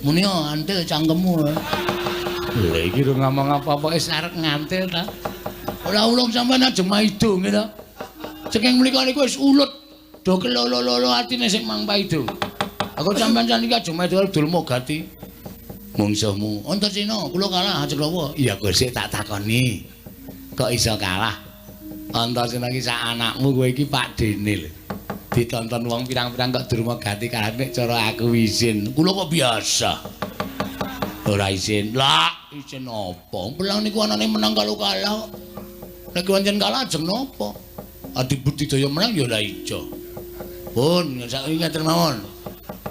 Muni yo antil cangkemmu. Lha iki ora ngomong apa-apa wis arep ngantil ta. Ora ulung sampean ajeng maido nggih ta. Saking mriku niku wis ulut do kelolo-lolo atine sing mang paido. Aku sampean saniki ajeng maido dulma gati. Mungsuhmu Antasena kula kalah ajeng lawa. Iya Gusti tak takoni. Kok iso kalah? Antasena iki sak anakmu kowe iki Pak Dene lho. Ditonton wong pirang-pirang kok durma gati kalah nek cara aku izin. Kula kok biasa. Ora izin. Lah, izin apa? Pelang niku anane menang kalau kalah. Nek pancen kalah ajeng napa? Adi budidaya menang ya lah ijo. Pun saiki ngeten mawon.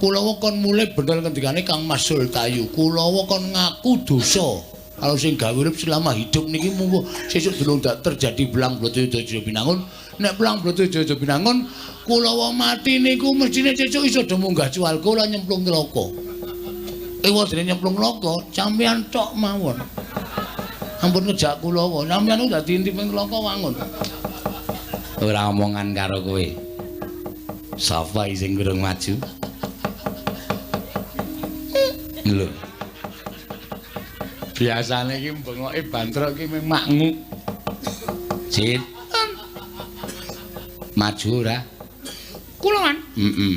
Kula kon mulih bener ngendikane Kang Mas Sultayu. Kula kon ngaku dosa. Kalau sing gawe urip selama hidup niki munggo sesuk durung terjadi belang Bratayuda Binangun. Nek belang Bratayuda Binangun kula mati niku mestine sesuk iso do munggah swarga lan nyemplung neraka. Ewa dene nyemplung neraka, sampeyan tok mawon. Ampun ngejak kula wae. Sampeyan dadi intiping neraka wangun. Ora omongan karo kowe. Sapa sing durung maju? Lho. Biasane iki bengoke bantrok iki mung maknguk. Cit. Maju ora? Kula kan? Heeh.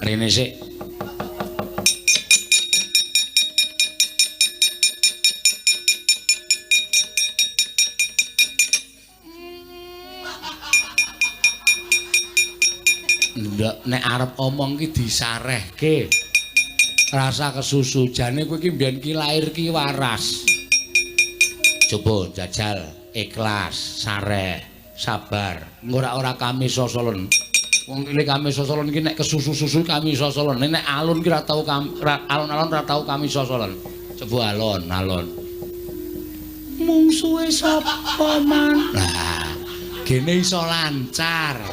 Rene sik. Ndak nek arep omong ki disarehke. Rasa kesusu jane kowe iki mbiyen ki lair ki waras. Coba jajal ikhlas, sareh, sabar. Ora-ora kami sosolen. Wong cilik kami sosolen ki nek kesusu-susu kami sosolen. Nek alun ki ora tau alon-alon ora tau kami sosolen. Coba alon-alon. Mungsuhe sapa man? Nah, gene iso lancar.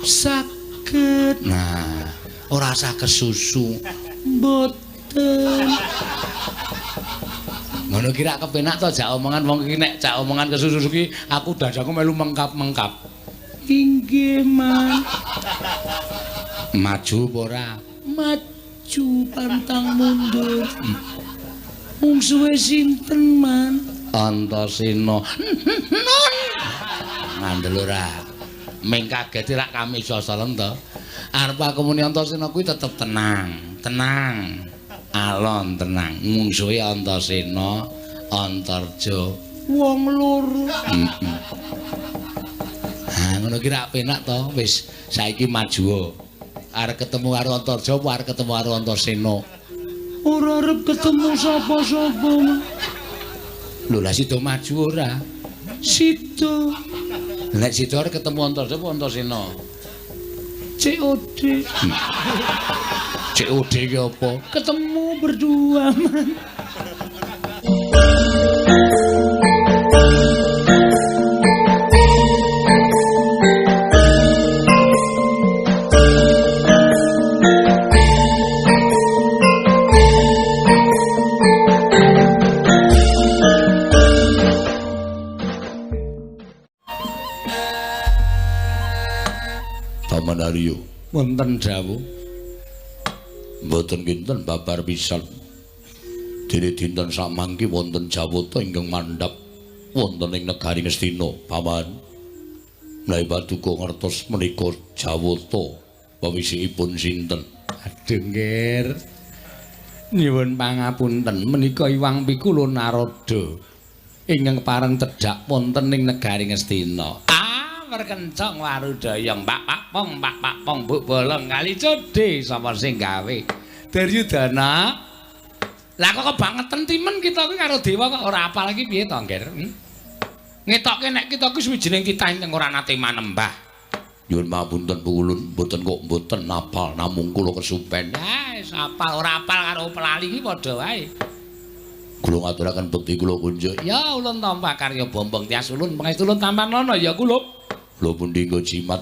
Saged. Nah, ora usah kesusu. Mboten. Ngono ki rak kepenak to jak omongan wong iki nek jak omongan kesusu ki aku dadaku melu mengkap-mengkap. Inggih, Man. Maju apa ora? Maju pantang mundur. Mungsuhe sinten, Man? Antasena. Nun. Ngandel ora. Ming kaget rak kami sosolen to. Arep aku muni Antasena kuwi tetep tenang, tenang. Alon tenang. Mungsuhe Antasena, Antarja. Wong loro. Heeh. Ha ngono ki rak penak to, wis saiki maju. Arep ketemu karo Antarja apa arep ketemu karo Antasena? Ora arep ketemu sapa-sapa. Lho lah sida maju ora? Sida. Nek sida arep ketemu Antarja apa Antasena? COD. COD ki apa? Ketemu berdua, Man. Paman Aryo, wonten dawuh. Mboten kinten babar pisan. Dene dinten samangki wonten jawata ingkang mandhap wonten ing negari Ngastina, Paman. Menawi paduka ngertos menika jawata wewisikipun sinten? Aduh, Nggir. Nyuwun pangapunten, menika Iwang Pikula Narada ingkang pareng tedhak wonten ing negari Ngastina. Perkencong warudayang pak pak pong pak pak pong buk bolong kali codhe sapa sing gawe Duryudana. Lah kok kebangetan timen kita kuwi karo dewa kok ora apal iki piye to, Ngger? Ngetokke nek kita kuwi suwijining titah ingkang ora nate manembah. Nyuwun pangapunten Pukulun, mboten kok mboten apal namung kula kesupen. Ah, wis apal ora apal karo pelali iki padha wae. Kula ngaturaken bekti kula kunjuk. Ya ulun tampa karya bombong tias ulun pangestu ulun tampanana ya kula. Kula pundi nggo jimat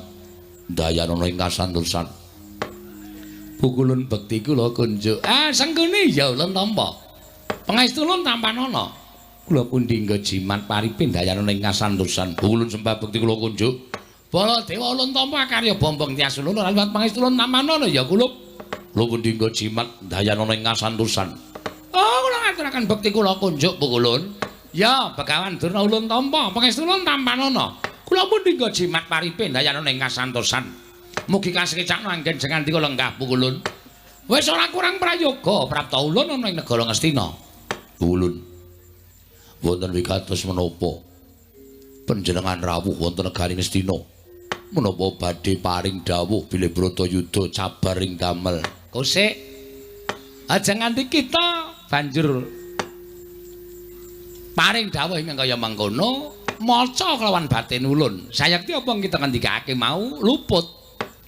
dayanana ing kasantosan. Pukulun bekti kula kunjuk. Ah, sengkuni ya ulun tampa. Pangestu ulun tampanana. Kula pundi nggo jimat paripin dayanana ing kasantosan. Pukulun sembah bekti kula kunjuk. Baladewa ulun tampa karya bombong tias ulun ora liwat pangestu ulun tampanana ya kula. Kula pundi nggo jimat dayanana ing kasantosan. Oh, kula ngaturaken bekti kula kunjuk Pukulun. Ya, Begawan Durna ulun tampa, pangestu ulun tampanana. Kula pundi nggo jimat paripe dayanana ing kasantosan. Mugi kasekecakna anggen jengandika lenggah Pukulun. Wis ora kurang prayoga prapta ulun ana ing negara Ngastina. Ulun. Wonten wigatos menapa panjenengan rawuh wonten negari Ngastina? Menapa badhe paring dawuh bilih Bratayuda cabar ing damel? Kosek. Aja nganti kita banjur paring dawuh ingkang kaya mangkono, maca kelawan batin ulun. Sayekti apa kita ngendikake mau luput.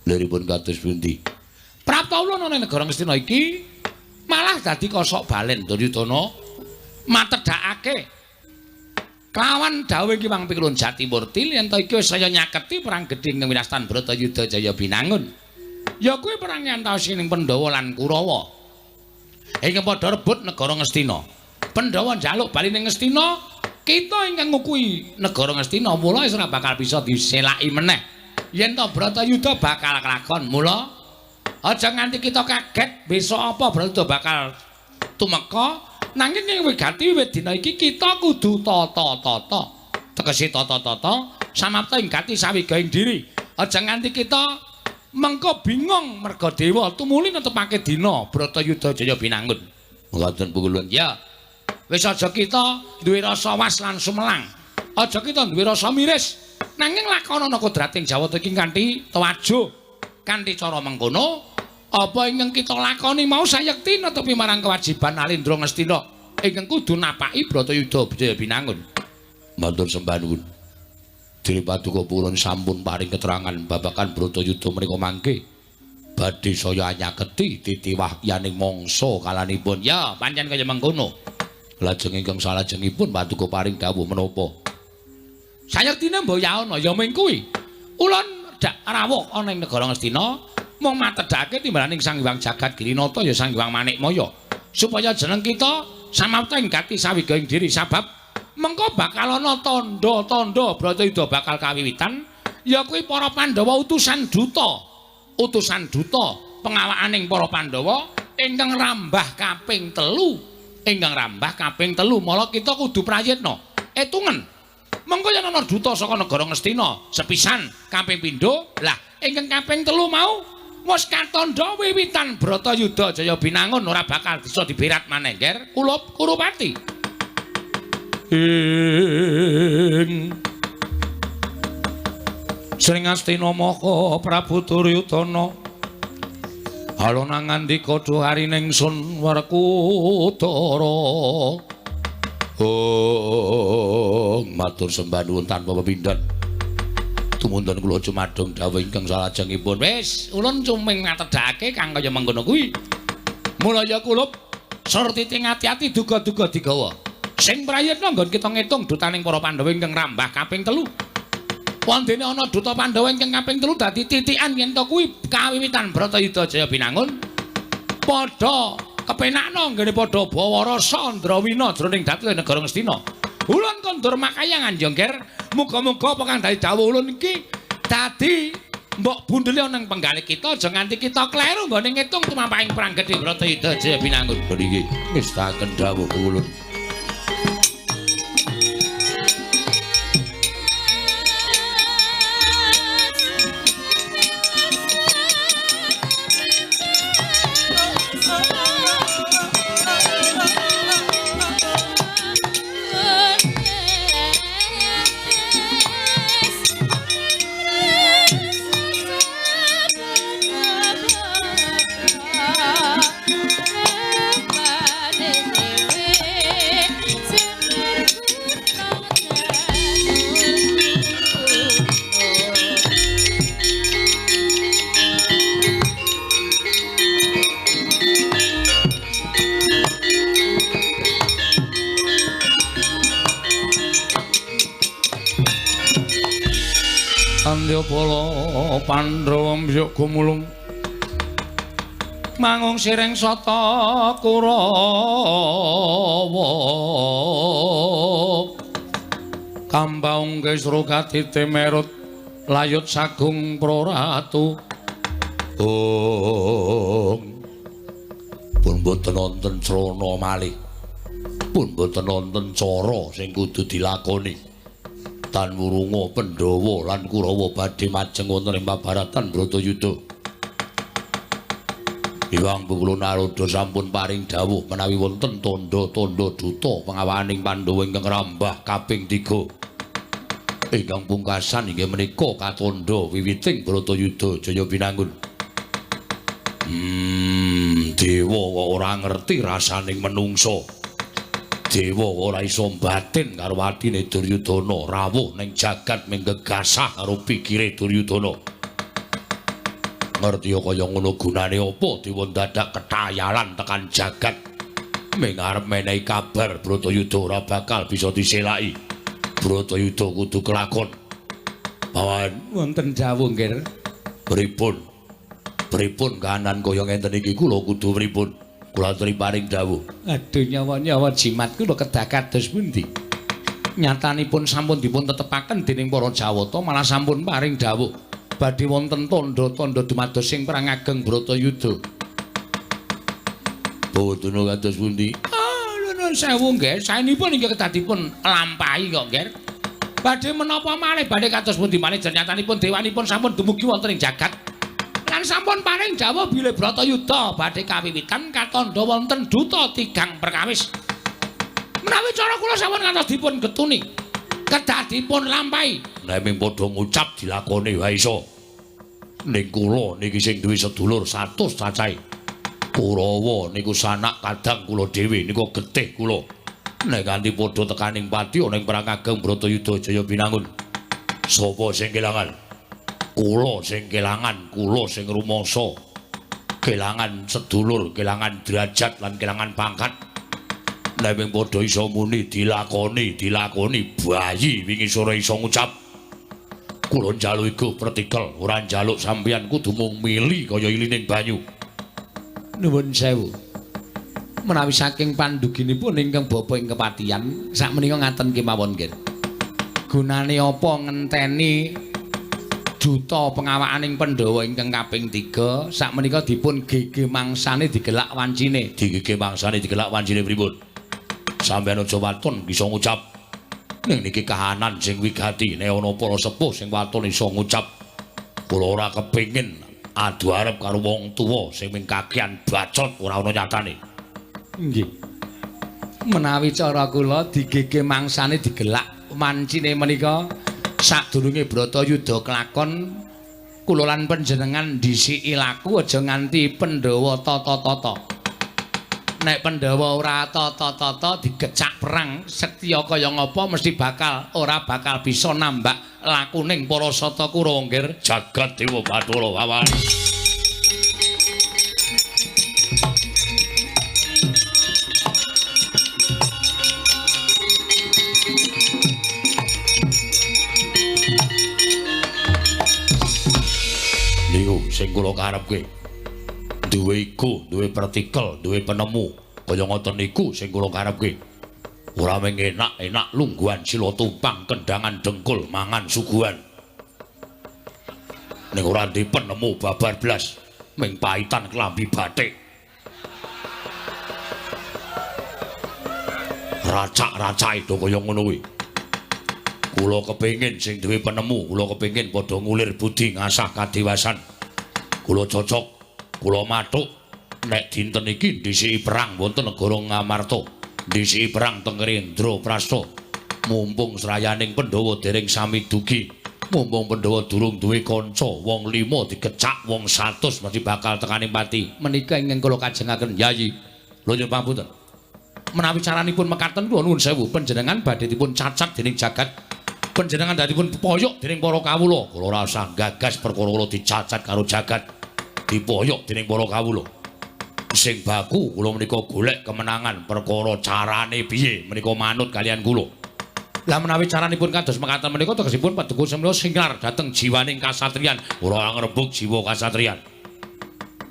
Liripun kados pundi? Prapta ulun ana ing negara Ngastina iki malah dadi kosok balen Duryudana matedhakake kelawan dawuh iki Mang Pikulun Jatimurti yen to iki wis saya nyaketi perang gedhe ing winastan Bratayuda Jaya Binangun. Ya kuwi perang antawis ing Pandhawa lan Kurawa. Ingkang padha rebut negara Ngastina. Pandhawa njaluk bali ning Ngastina, kita ingkang ngukui negara Ngastina mula wis ora bakal bisa diselaki meneh. Yen to Bratayuda bakal kelakon, mula aja nganti kita kaget besok apa Bratayuda bakal tumeka, nanging ing wigati wiwit dina iki kita kudu tata-tata. Tegese tata-tata samapta ing gati sawigaing diri. Aja nganti kita mengko bingung merga dewa tumuli netepake dina Bratayuda Jaya Binangun. Ngoten Pukulun. Ya. Wis aja kita duwe rasa was lan sumelang. Aja kita duwe rasa miris. Nanging lakonana kodrating Jawata iki kanthi tewajuh, kanthi cara mengkono, apa ingkang kita lakoni mau sayekti netepi marang kewajiban Alindra Ngastina ingkang kudu napaki Bratayuda Jaya Binangun. Matur sembah nuwun. Dene paduka purun sampun paring keterangan babagan Bratayuda menika mangke badhe saya nyaketi titiwahyaning mangsa kalanipun. Ya, pancen kaya mengkono. Lajeng ingkang salajengipun paduka paring dawuh menapa? Sayektine mboyaana ya ming kuwi. Ulun dak rawuh ana ing negara Ngastina mung matedhake timbalaning Sang Hyang Jagat Girinata ya Sang Hyang Manikmaya supaya jeneng kita samapta ing gati sawigaing diri sabab mengko bakal ana tandha-tandha Bratayuda bakal kawiwitan ya kuwi para Pandhawa utusan duta pengawakaning para Pandhawa ingkang rambah kaping telu mala kita kudu prayitna etungen mengko yen ana duta saka negara Ngastina sepisan kaping pindho lah ingkang kaping telu mau wis katandha wiwitan Bratayuda Jaya Binangun ora bakal bisa diberat maneh nger kula Kurupati. Ing Sring Astina Maha Prabu Duryudana alona ngandika duharining sun Werkudara. Oh, matur sembah nuwun tanpa pepindhan. Tumuntun kula cumadung dawuh ingkang salajengipun. Wis, ulun cuming ngatedhake kang kaya mengkono kuwi. Mula ya kulup surtiti ati-ati duga-duga digawa. Sing prayitna nggon kita ngitung dutaning para Pandhawa ingkang rambah kaping telu. Wondene ana duta Pandhawa ingkang kaping telu dadi titikan yen to kuwi kawiwitan Bratayuda Jaya Binangun. Padha kepenakna nggone padha bawa rasa ndrawina jroning datu negara Ngastina. Ulun kondur makayangan ya, Nger. Muga-muga apa kang dadi dawuh ulun iki dadi mbok bundeli ana ing penggalih kita aja nganti kita kleru nggone ngitung tumampahing perang gedhe Bratayuda Jaya Binangun. Niki ngestaken dawuh ulun. Andyapala Pandhawa mbyuk gumulung mangung sireng sata Kurawa kambaung kisru katite merut layut sagung proratu. Ong Pun boten wonten srana malih. Pun boten wonten cara sing kudu dilakoni. Tan wurunga Pandhawa lan Kurawa badhe majeng wonten ing pabaratan Bratayuda. Hyang Bengkulu Narada sampun paring dawuh menawi wonten tandha-tandha duta pangawaning Pandhawa ingkang rambah kaping 3. Ingkang pungkasan inggih menika katandha wiwiting Bratayuda Jaya Binangun. Dewa kok ora ngerti rasaning menungsa. Dewa ora iso batin karo atine Duryudana, rawuh ning jagat ming gegasah karo pikire Duryudana. Ngerti kaya ngono gunane apa dewa dadak ketayalan tekan jagat ming arep menehi kabar Bratayuda ora bakal bisa diselaki. Bratayuda kudu kelakon. Pawan wonten dawuh nggih. Pripun? Pripun kahanan kaya ngenten iki kula kudu pripun? Kula aturi paring dawuh. Aduh nyawa-nyawa jimat kula kedah kados pundi? Nyatanipun sampun dipun tetepaken dening para Jawata malah sampun paring dawuh badhe wonten tandha-tandha dumados sing perang ageng Bratayuda. Bawadana kados pundi? Ah, nuwun sewu nggih, saenipun inggih kedah dipun lampahi kok nggih. Badhe menapa malih badhe kados pundi malih nyatanipun dewanipun sampun dumugi wonten ing jagat. Lan sampun paring dawuh bilih Bratayuda badhe kawiwitan katandha wonten duta tigang perkawis. Menawi cara kula sampun ngantos dipun getuni, kedah dipun lampahi. Nek ming padha ngucap dilakoni wae iso. Ning kula niki sing duwe sedulur 100 cacahe. Kurawa niku sanak kadang kula dhewe niku getih kula. Nek nganti padha tekaning pati ana ing perang ageng Bratayuda Jaya Binangun. Sapa sing kelangan? Kula sing kelangan, kula sing rumangsa. Kelangan sedulur, kelangan derajat lan kelangan pangkat. Nek ming padha iso muni dilakoni, dilakoni bayi wingi sore iso ngucap. Kula njaluk iku pretikel, ora njaluk sampeyan kudu mung mili kaya ilining banyu. Nuwun sewu. Menawi saking panduginipun ingkang bapa ing kepatihan, sakmenika ngaten kemawon nggih. Gunane apa ngenteni duta pengawakaning Pandhawa ingkang kaping 3 sakmenika dipun gege mangsane digelak wancine. Digege mangsane digelak wancine pripun? Sampeyan aja waton bisa ngucap. Ning niki kahanan sing wigati nek ana para sepuh sing waton iso ngucap. Kula ora kepengin adu arep karo wong tuwa sing ming kakean bacot ora ana nyatane. Nggih. Menawi cara kula digege mangsane digelak wancine menika sadurunge Bratayuda kelakon kula lan panjenengan dhisiki laku aja nganti Pandhawa tata-tata. Nek Pandhawa ora tata-tata digecak perang setya kaya ngapa mesti bakal ora bakal bisa nambak lakuning para sata Kurawa nggih. Jagat Dewa Bathara Wawan. Niku sing kula karepke. Duwe iku, duwe pretikel, duwe penemu. Kaya ngoten niku sing kula karepke. Ora mung enak-enak lungguhan sila tumpang kendangan dengkul mangan suguhan. Ning ora ndek penemu babar blas, ming paitan klambi batik. Racak-racake do kaya ngono kuwi. Kula kepengin sing duwe penemu, kula kepengin padha ngulir budi ngasah kadewasan. Kula cocok, kula mathuk nek dinten iki dhisiki perang wonten negara Ngamarta, dhisiki perang teng Indraprasta. Mumpung srayaning Pandhawa dereng sami dugi, mumpung Pandhawa durung duwe kanca, wong 5 digecak wong 100 mesti bakal tekaning pati. Menika ingkang kula kajengaken Yayi. Lho nyuwun pangapunten. Menawi caranipun mekaten kula nuwun sewu, panjenengan badhe dipun cacat dening jagat. Panjenengan dipun poyok dening para kawula. Kula ora usah gagas perkara kula dicacat karo jagat, dipoyok dening para kawula. Sing baku kula menika golek kemenangan, perkara carane piye menika manut kalian kula. Lah menawi caranipun kados mekaten menika tegesipun paduka semula singlar dhateng jiwaning kasatriyan. Ora ngrebuk jiwa kasatriyan.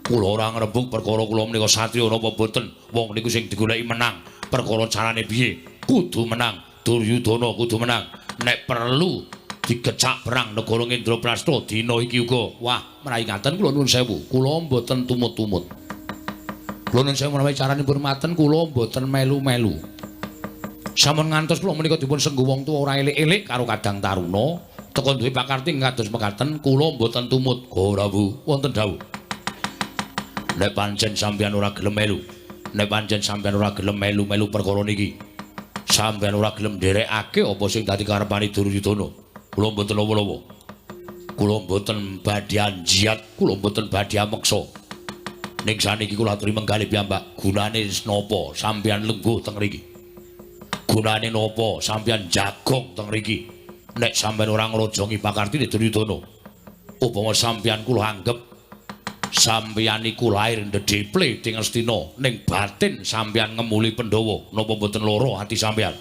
Kula ora ngrebuk perkara kula menika satriya napa boten. Wong niku sing digoleki menang, perkara carane piye kudu menang. Duryudana kudu menang. Nek perlu digecak perang negara Indraprasta dina iki uga. Wah, menawi ngaten kula nuwun sewu, kula mboten tumut-tumut. Kula nuwun sewu menawi caranipun maten kula mboten melu-melu. Sampun ngantos kula menika dipun sengguh wong tuwa ora elik-elik karo Kadang Taruna, teka duwe pakarti kados mekaten kula mboten tumut. Prabu, wonten dawuh. Nek pancen sampeyan ora gelem melu, nek pancen sampeyan ora gelem melu-melu perkara niki, sampeyan ora gelem nderekake apa sing dadi karepane Duryudana. Kula mboten lawa-lawa. Kula mboten badhe anjiat, kula mboten badhe ameksa. Ning saniki kula aturi menggalih piyambak, gunane napa sampeyan lengguh teng mriki? Gunane napa sampeyan jagong teng mriki? Nek sampeyan ora ngrojongi pakartine Duryudana, upama sampeyan kula anggep sampeyan iku lair ndedheple ing Astina, ning batin sampeyan ngemuli Pandhawa, napa mboten lara ati sampeyan?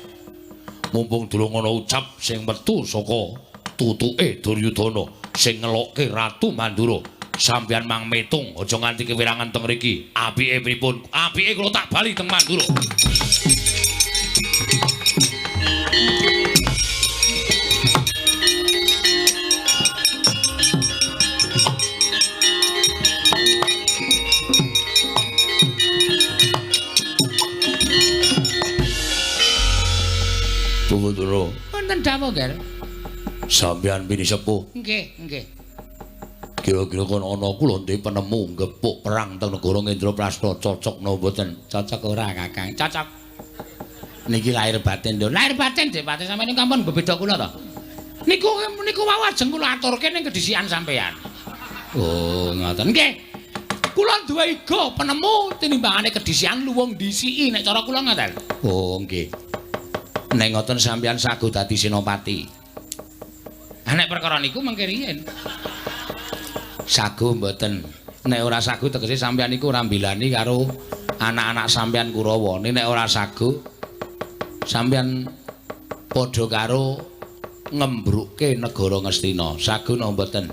Mumpung durung ana ucap sing metu saka tutuke Duryudana sing ngelokke Ratu Mandura, sampeyan mang metung aja nganti kewirangan teng mriki. Apike pripun? Apike kula tak bali teng Mandura. Bathara. Wonten dawuh, Ger. Sampeyan pini sepuh. Nggih, nggih. Kira-kira kon ana kula ndek penemu gepuk perang teng negara Indraprasta cocok napa mboten? Cocok ora, Kakang? Cocok. Niki lahir batin lho. Lahir batin Dik Pati sampeyan niku ampun bebeda kula to. Niku niku wau ajeng kula aturke ning kedhisikan sampeyan. Oh, ngoten. Nggih. Kula duwe iga penemu tinimbangane kedhisikan luwung dhisiki nek cara kula ngoten. Oh, nggih. Nek ngoten sampeyan sago dadi senopati. Ah nek perkara niku mengke riyen. Sago mboten. Nek ora sago tegese sampeyan niku ora mbilani karo anak-anak sampeyan Kurawa. Nek ora sago sampeyan padha karo ngembrukke negara Ngastina. Sago napa mboten?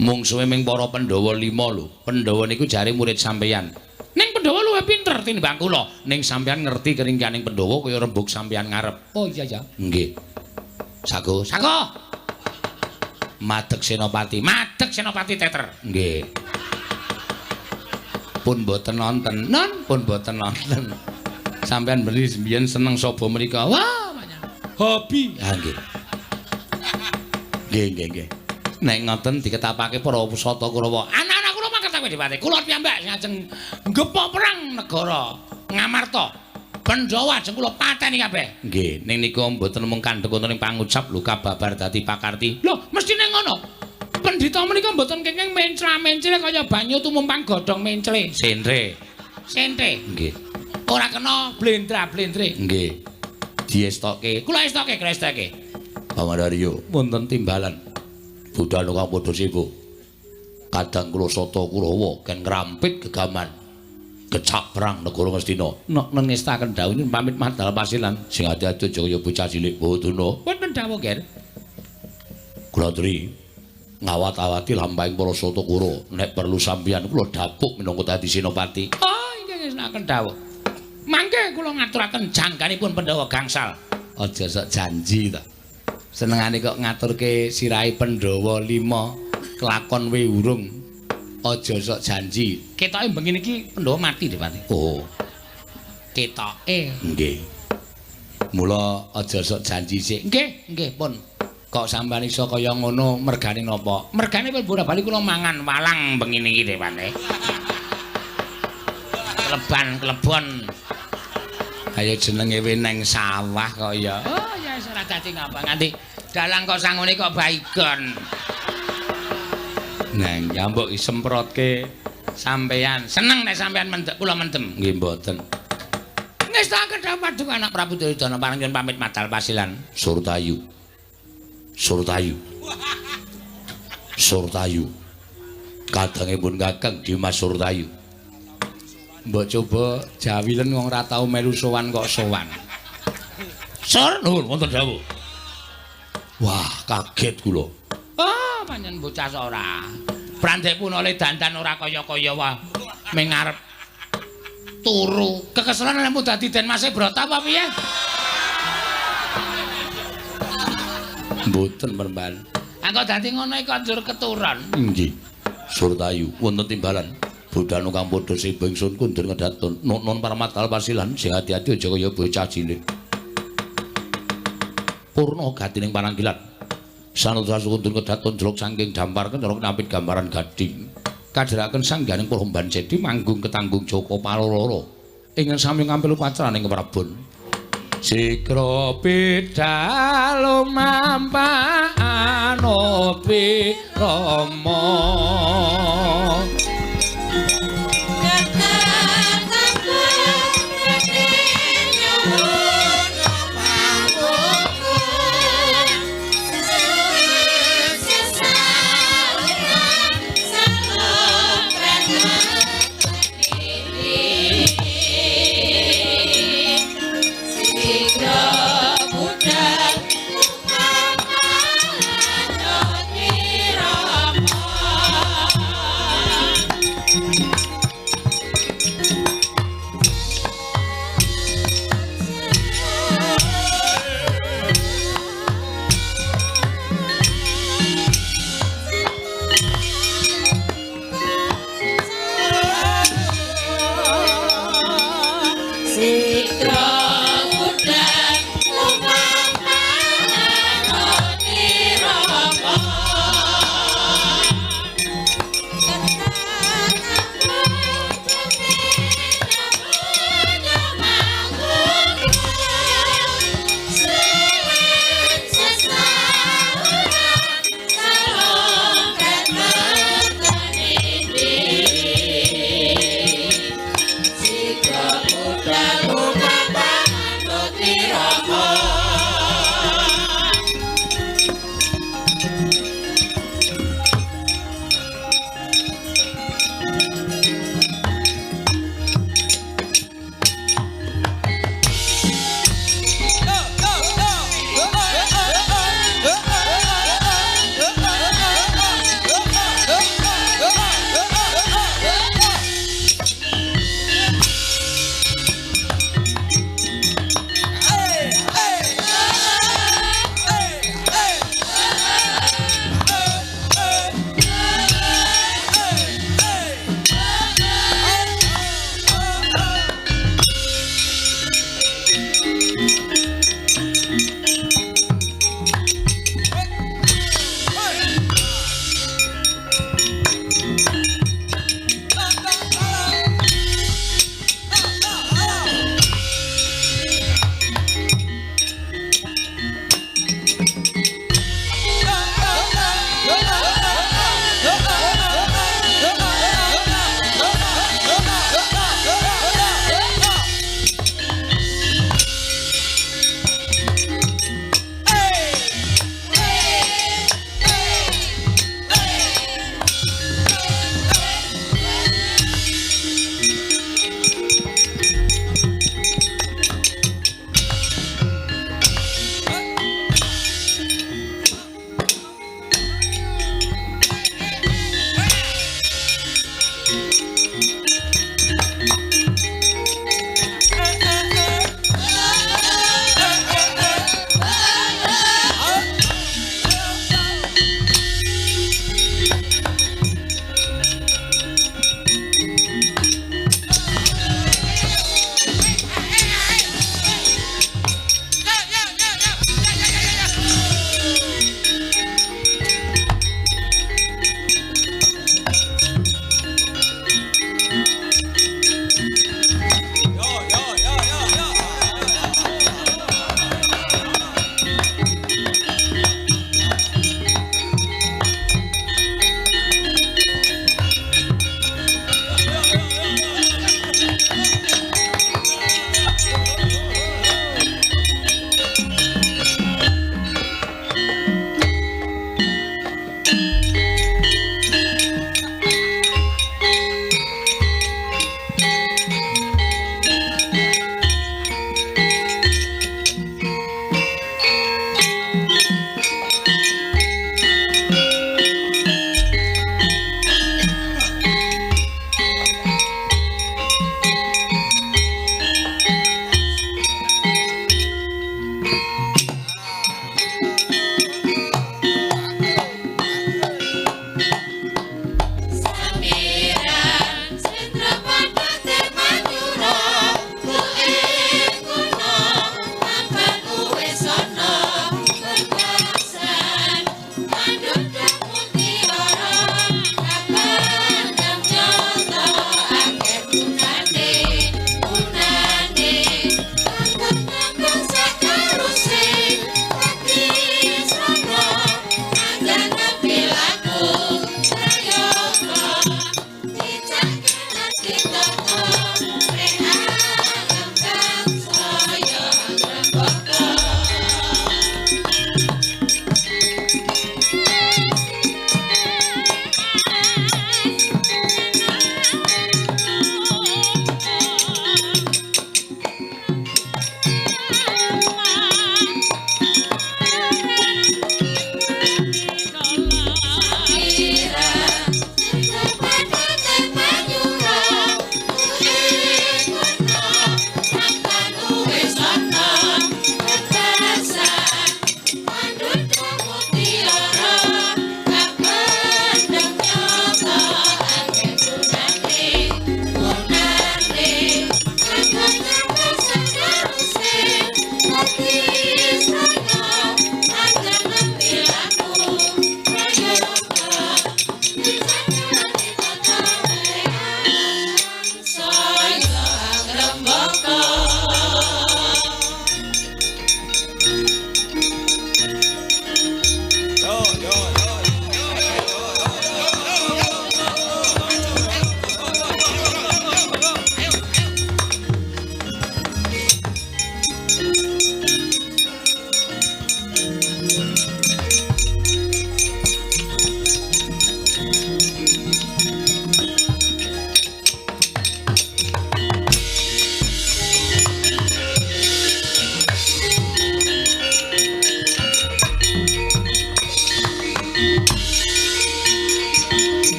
Mungsuhe ming para Pandhawa 5 lho. Pandhawa niku jare murid sampeyan. Ning Pandhawa luwih pinter tinimbang kula. Ning sampeyan ngerti keringkaning Pandhawa kaya rembug sampeyan ngarep. Oh iya ya. Nggih. Sago. Sago. Madeg Senopati. Madeg Senopati teter. Nggih. Pun mboten nonton. Non, pun mboten nonton. Sampeyan beli mbiyen seneng saba mriko. Wah, banyak. Hobi. Ha nggih. Nggih, nggih, nggih. Nek ngoten diketapake para pusata Kurawa. Anak-anak kula mangkat Dipati. Kula piyambak sing ajeng gepok perang negara Ngamarta. Pandhawa ajeng kula pateni kabeh. Nggih, ning niku mboten mung kandhek wonten ing pangucap lho kababar dadi pakarti. Lho, mestine ngono. Pendhita menika mboten kenging mencla-mencle kaya banyu tumumpang godhong mencle. Sentre. Sentre. Nggih. Ora kena blendra-blendre. Nggih. Diestoke. Kula estoke, kula estoke. Pamandaryo wonten timbalan. Budal kang padha sibuk. Kadang kula sata Kurawa ken ngrampit gegaman gecak perang negara Ngastina. Nek nengestaken dawuh pamit madal pasilan sing ati-ati aja kaya bocah cilik Bathara. Wonten dawuh, Ger. Kula aturi ngawat-awati lampahing para sata Kurawa. Nek perlu sampeyan kula dapuk minangka dadi senopati. Oh, inggih ngestokaken dawuh. Mangke kula ngaturaken jangganipun Pandhawa gangsal. Aja sok janji ta. Senengane kok ngaturke sirahe Pandhawa 5 kelakon we urung. Aja sok janji. Ketoke bengi niki Pandhawa mati Dipati. Oh. Ketoke. Nggih. Mula aja sok janji sik. Nggih, nggih pun. Kok sampean iso kaya ngono mergane napa? Mergane pun bola bali kula mangan walang bengi niki Dipati. Kleban klebon. Ayo jenenge we neng sawah kok ya. Oh ya wis ora dadi ngapa nganti dalang kok sangune kok baygon. Neng ya mbok disemprotke sampeyan. Seneng nek sampeyan mendek kula mendem. Nggih mboten. Ngestakaken dawuh paduka anak Prabu Duryudana pareng nyuwun pamit madal pasilan. Surtayu. Surtayu. Surtayu. Kadangipun Kakang Dimas Surtayu. Mbok coba jawilen wong ora tau melu sowan kok sowan. Sur nuwun wonten dawuh. Wah, kaget kula. Oh, pancen bocah ora. Prandek pun oleh dandan ora kaya-kaya wae. Ming arep turu. Kekeselan lemu dadi Den Mase Brata apa piye? Mboten peremban. Engko dadi ngono iki kok njur keturun. Nggih. Surtayu wonten timbalan. Budhanu kang padha siba ingsun kundur ngedatun. Nun parmatal pasilan sing ati-ati aja kaya bocah cilik. Purna gatining pananggilan. Sanutra kundur kedaton jeluk saking dampar kencorok nampit gambaran gading. Kadheraken sangganing Purban Jedi manggung ketanggung Joko Paloro. Ingkang sami ngampil upacaraning Prabon. Sikra pidha lumampah anut wirama.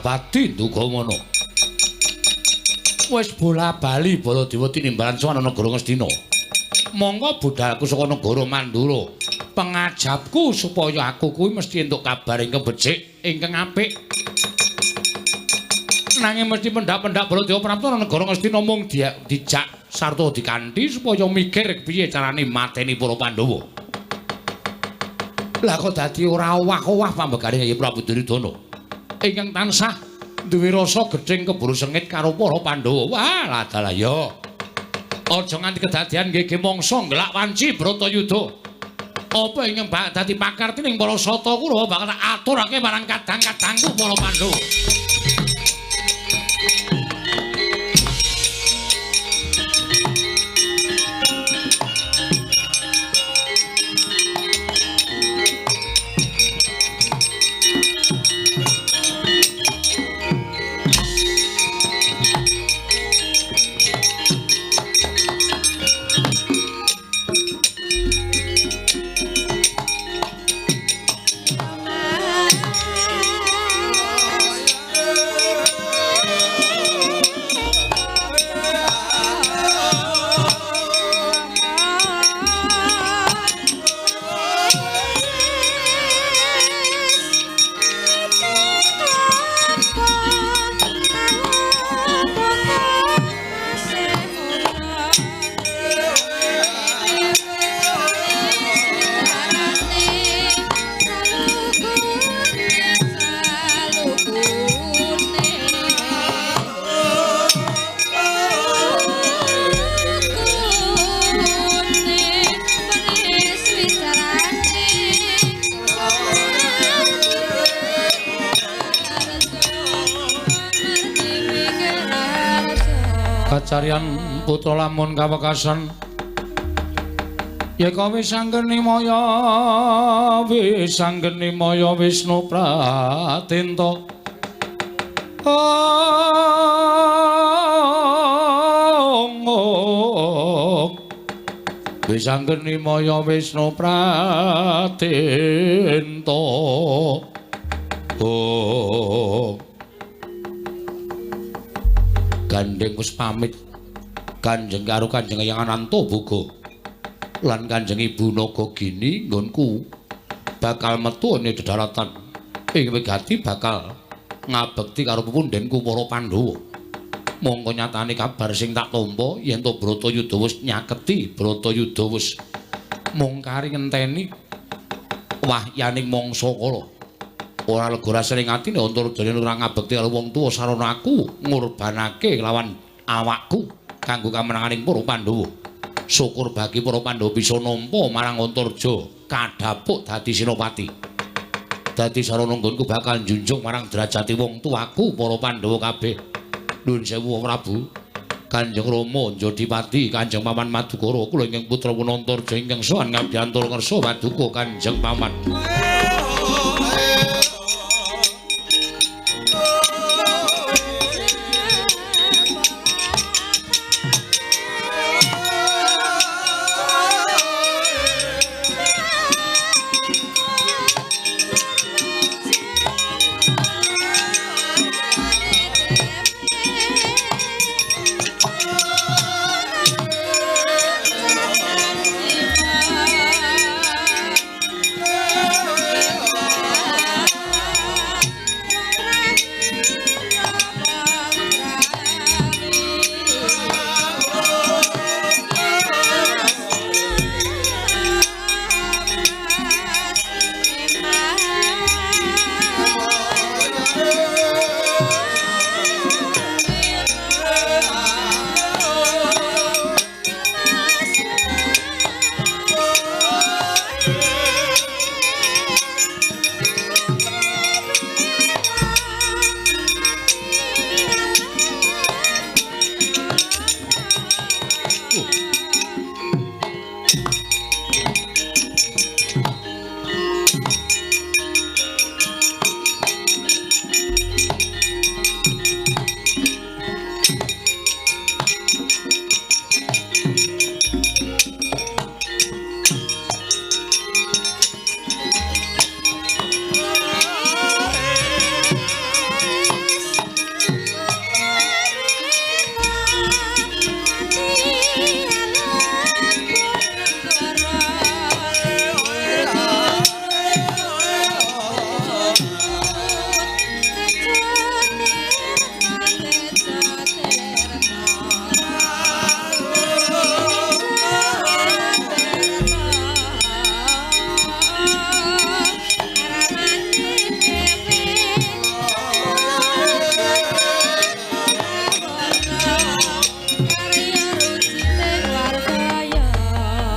Prabati Ndugamana. Wis bola-bali Baladewa tinimbalan sowan negara Ngastina. Monggo budalku saka negara Mandura. Pengajapku supaya aku kuwi mesti entuk kabar ingkang becik, ingkang apik. Nanging mesti pendak-pendak Baladewa prapta negara Ngastina mung dijak sarta dikanthi supaya mikir piye carane mateni para Pandhawa. Lah kok dadi ora owah-owah pambegane Kyai Prabu Duryudana ingkang tansah duwe rasa gething keburu sengit karo para Pandhawa. Wah, ladalah ya. Aja nganti kedadian nggih mangsa ngelak wanci Bratayuda. Apa ingkang bak dadi pakarti ning para sata Kurawa bakal aturake marang kadang-kadangku para Pandhawa. Kacarian putra lamun kawekasan yeka wis anggeni maya wis anggeni maya Wisnu Pratenta. Wis anggeni maya Wisnu Pratenta. Oh. Gandeng wis pamit Kanjeng karo Kanjeng Eyang Anantaboga lan Kanjeng Ibu Nagagini nggonku bakal metu ing dedaratan ing wigati bakal ngabekti karo pepundhenku para Pandhawa. Mongko nyatane kabar sing tak tampa yen to Bratayuda wis nyaketi, Bratayuda wis mung kari ngenteni wahyaning mangsa kala. Ora lega rasane atine Antarjaya ora ngabekti karo wong tuwa sarana aku ngorbanake lawan awakku kanggo kamenanganing para Pandhawa. Syukur bagi para Pandhawa bisa nampa marang Antarja kadhapuk dadi senopati. Dadi sarana nggonku bakal njunjung marang derajate wong tuaku para Pandhawa kabeh. Nuwun sewu Prabu. Kanjeng Rama Njodipati, Kanjeng Paman Madukara, kula ingkang putra Antarja ingkang sowan ngabdiantara ngersa paduka Kanjeng Paman. Oh.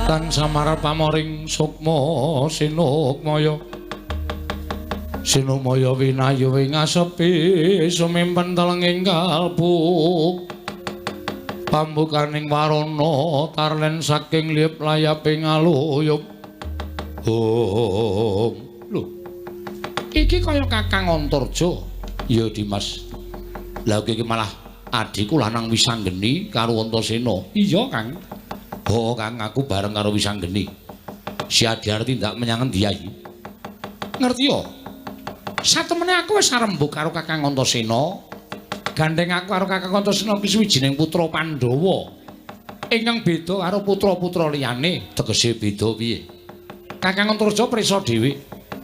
Tan samar pamoring sukma sinukmaya. Sinukmaya winayu ing asepi sumimpen telenging kalbu. Pambukaning warana tarlen saking liyep layaping aluyup. Om. Lho. Iki kaya Kakang Antarja. Ya Dimas. Lah iki malah adhiku lanang Wisanggeni karo Antasena. Iya, Kang. Oh, Kang, aku bareng karo Wisanggeni. Si Adi arep tindak menyang endi ae? Ngerti yo. Satemene aku wis arembug karo Kakang Antasena. Gandeng aku karo Kakang Antasena ki suwijining putra Pandhawa. Ingkang beda karo putra-putra liyane, tegese beda piye? Kakang Antarja prisa dhewe.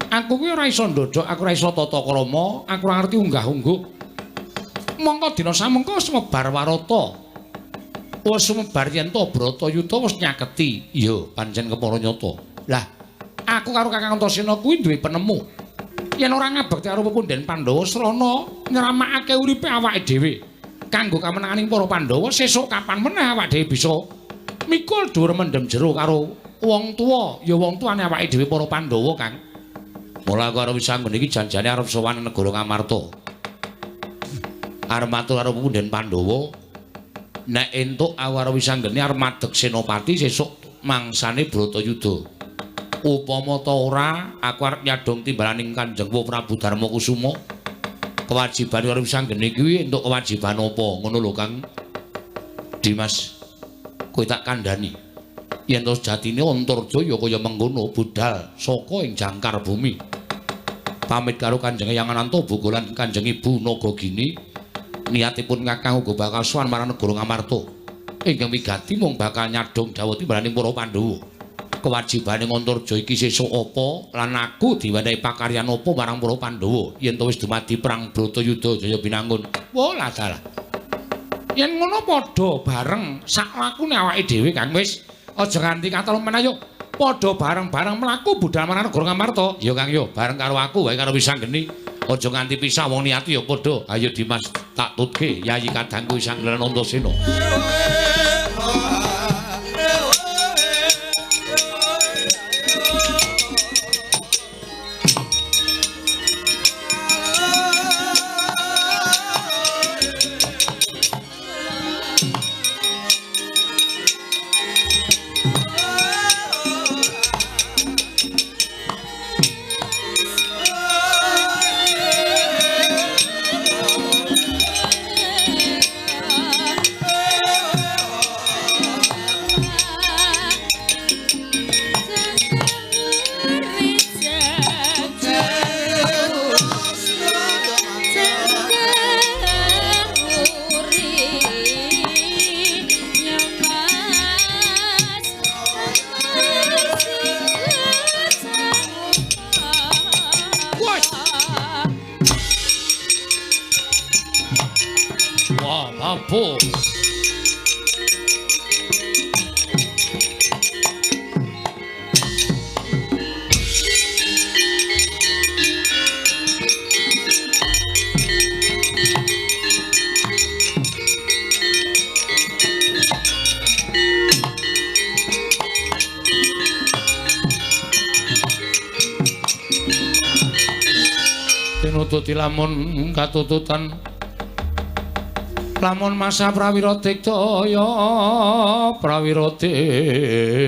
Aku kuwi ora iso ndodhok, aku ora iso tata krama, aku ora ngerti unggah-ungguh. Mongko dina samengko wis mebar warata. Wis sumebar yen to Bratayuda wis nyaketi. Iya, pancen kepara nyata. Lah, aku karo Kakang Antasena kuwi duwe penemu. Yen ora ngabekti karo pepundhen Pandhawa srana nyramakake uripe awake dhewe kanggo kamenanganing para Pandhawa, sesuk kapan meneh awake dhewe bisa mikul dhuwur mendem jero karo wong tuwa, ya wong tuane awake dhewe para Pandhawa, Kang. Mula aku karo Wisanggeni iki janjane arep sowan negara Ngamarta. Arep matur karo pepundhen Pandhawa, nek entuk aku karo Wisanggeni arep madeg senopati sesuk mangsane Bratayuda. Upama ta ora, aku arep nyadhong timbalaning Kanjeng Prabu Darma Kusuma. Kewajiban karo Wisanggeni kuwi entuk kewajiban apa? Ngono lho, Kang. Dimas, kowe tak kandhani. Yen to sejatine Antarja ya kaya mengkono budhal saka ing jangkar bumi. Pamit karo Kanjeng Eyang Anantaboga lan Kanjeng Ibu Nagagini, niatipun Kakang uga bakal sowan marang negara Ngamarta. Ingkang wigati mung bakal nyadhong dawuh timbalaning para Pandhawa. Kewajibane Antarja iki sesuk apa lan aku diwenehi pakaryan apa marang para Pandhawa yen to wis dumadi perang Bratayuda Jaya Binangun. Wah, dalah. Yen ngono padha bareng sak lakune awake dhewe, Kang. Wis aja nganti katelumen, ayo padha bareng-bareng mlaku budhal marang negara Ngamarta. Ya Kang yo, bareng karo aku wae karo Wisanggeni. Aja nganti pisah wong niati ya padha. Ayo Dimas, tak tutke Yayi kadangku Wisanggeni lan Antasena. Tinututi lamun katututan lamun masa prawira diktaya prawira diktaya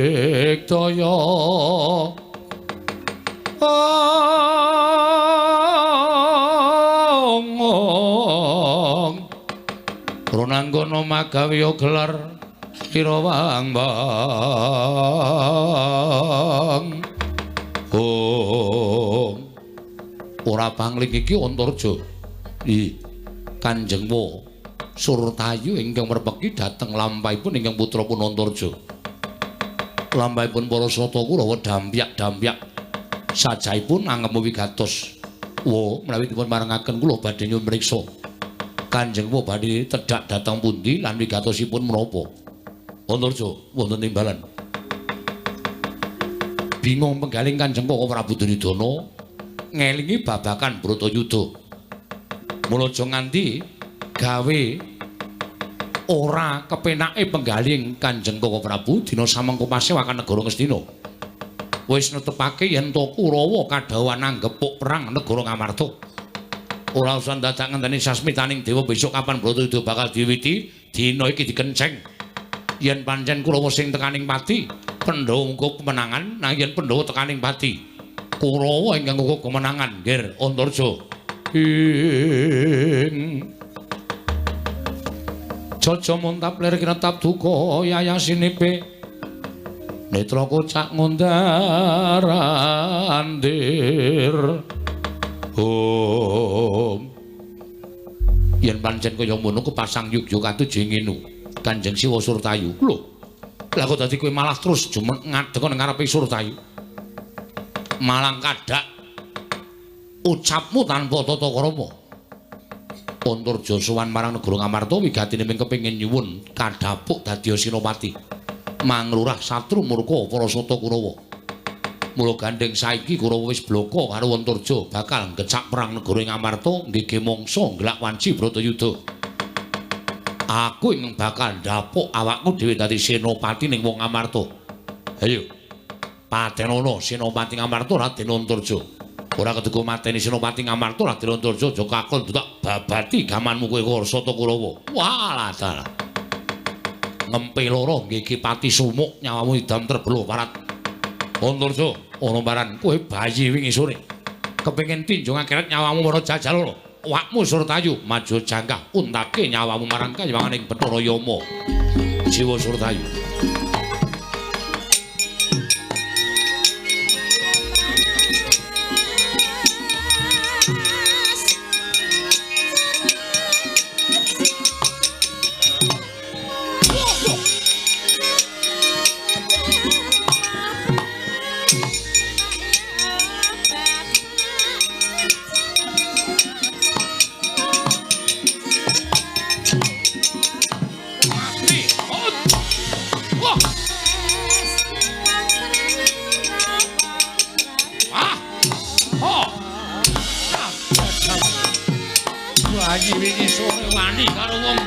ong Ronanggana magawiya gelar Kirawang bang ong ora pangling iki Antarja. I Kanjeng Wa Surtayu ingkang merpeki dhateng lampahipun ingkang putra pun Antarja. Lampahipun para sata Kurawa dampyak-dampyak sajahipun angemu wigatos. Wa menawi dipun parengaken kula badhe nyuwun mriksa. Kanjeng Wa badhe tedhak dhateng pundi lan wigatosipun menapa? Antarja wonten timbalan. Bingung penggaling Kanjeng Koko Prabu Duryudana ngelingi babakan Bratayuda. Mula aja nganti gawe Ora kepenake penggaling Kanjeng Koko Prabu dina samengko pasewakan negara Ngastina. Wis netepake yen to Kurawa kadhawuhan anggepuk perang negara Ngamarta. Ora usah dadak ngenteni sasmitaning dewa besok kapan Bratayuda bakal diwiwiti, dina iki dikenceng. Yen pancen Kurawa sing tekaning pati, Pandhawa ngungkup kemenangan, nang yen Pandhawa tekaning pati, Kurawa ingkang ngungkup kemenangan, Nger Antarja. Ing Jaja muntap lir kinetap duka yayasinipe netra kocak ngundar andir. Om yen pancen kaya ngono kepasang yugya katuju ngene Kanjeng Siwa Surtayu. Lho, lah kok dadi kowe malah terus jumeneng ngadeg nang ngarepe Surtayu. Malang kadak ucapmu tanpa tata krama. Antarja sowan marang negara Ngamarta wigatine ming kepengin nyuwun kadhapuk dadi Senopati. Manglurah satru murka para sata Kurawa. Mula gandeng saiki Kurawa wis blaka karo Antarja bakal ngecak perang negara Ngamarta nggege mangsa nglak wanci Bratayuda. Aku ingkang bakal ndapuk awakku dhewe dadi senopati ning wong Ngamarta. Ayo. Patenono Senopati Ngamarta Raden Antarja. Ora keduga mateni Senopati Ngamarta Raden Antarja aja kakon tak babati gamanmu kowe Sata Kurawa. Walah dalah. Ngempe loro nggih pati sumuk nyawamu idam terbeluh parat. Antarja ana baran kowe bayi wingi sore. Kepengin tinjung akhirat nyawamu para jajal loro. Awakmu Surtayu maju jangkah untake nyawamu marang kayanganing Bathara Yama. Jiwa Surtayu. Bayi wingi sore wani karo wong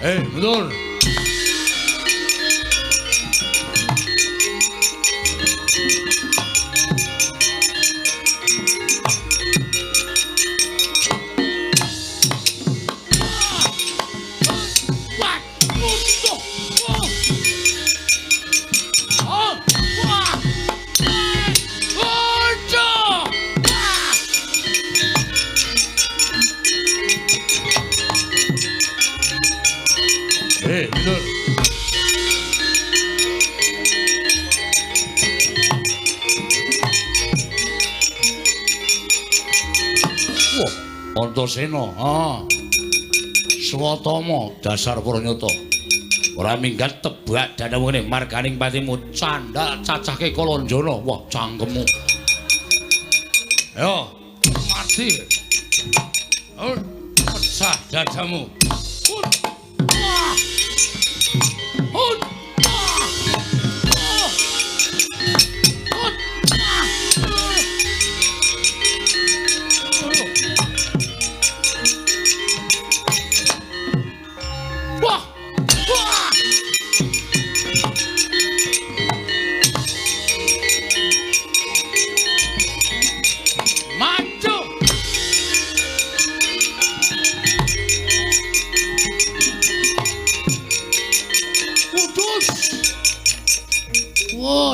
Mundur. Antasena, ha. Swatama dasar Pranyata. Ora minggat tebak dadamu ngene marganing patimu candhak cacahke Kalanjana. Wah, cangkemmu. Ayo, mati. Pecah dadamu. Wah.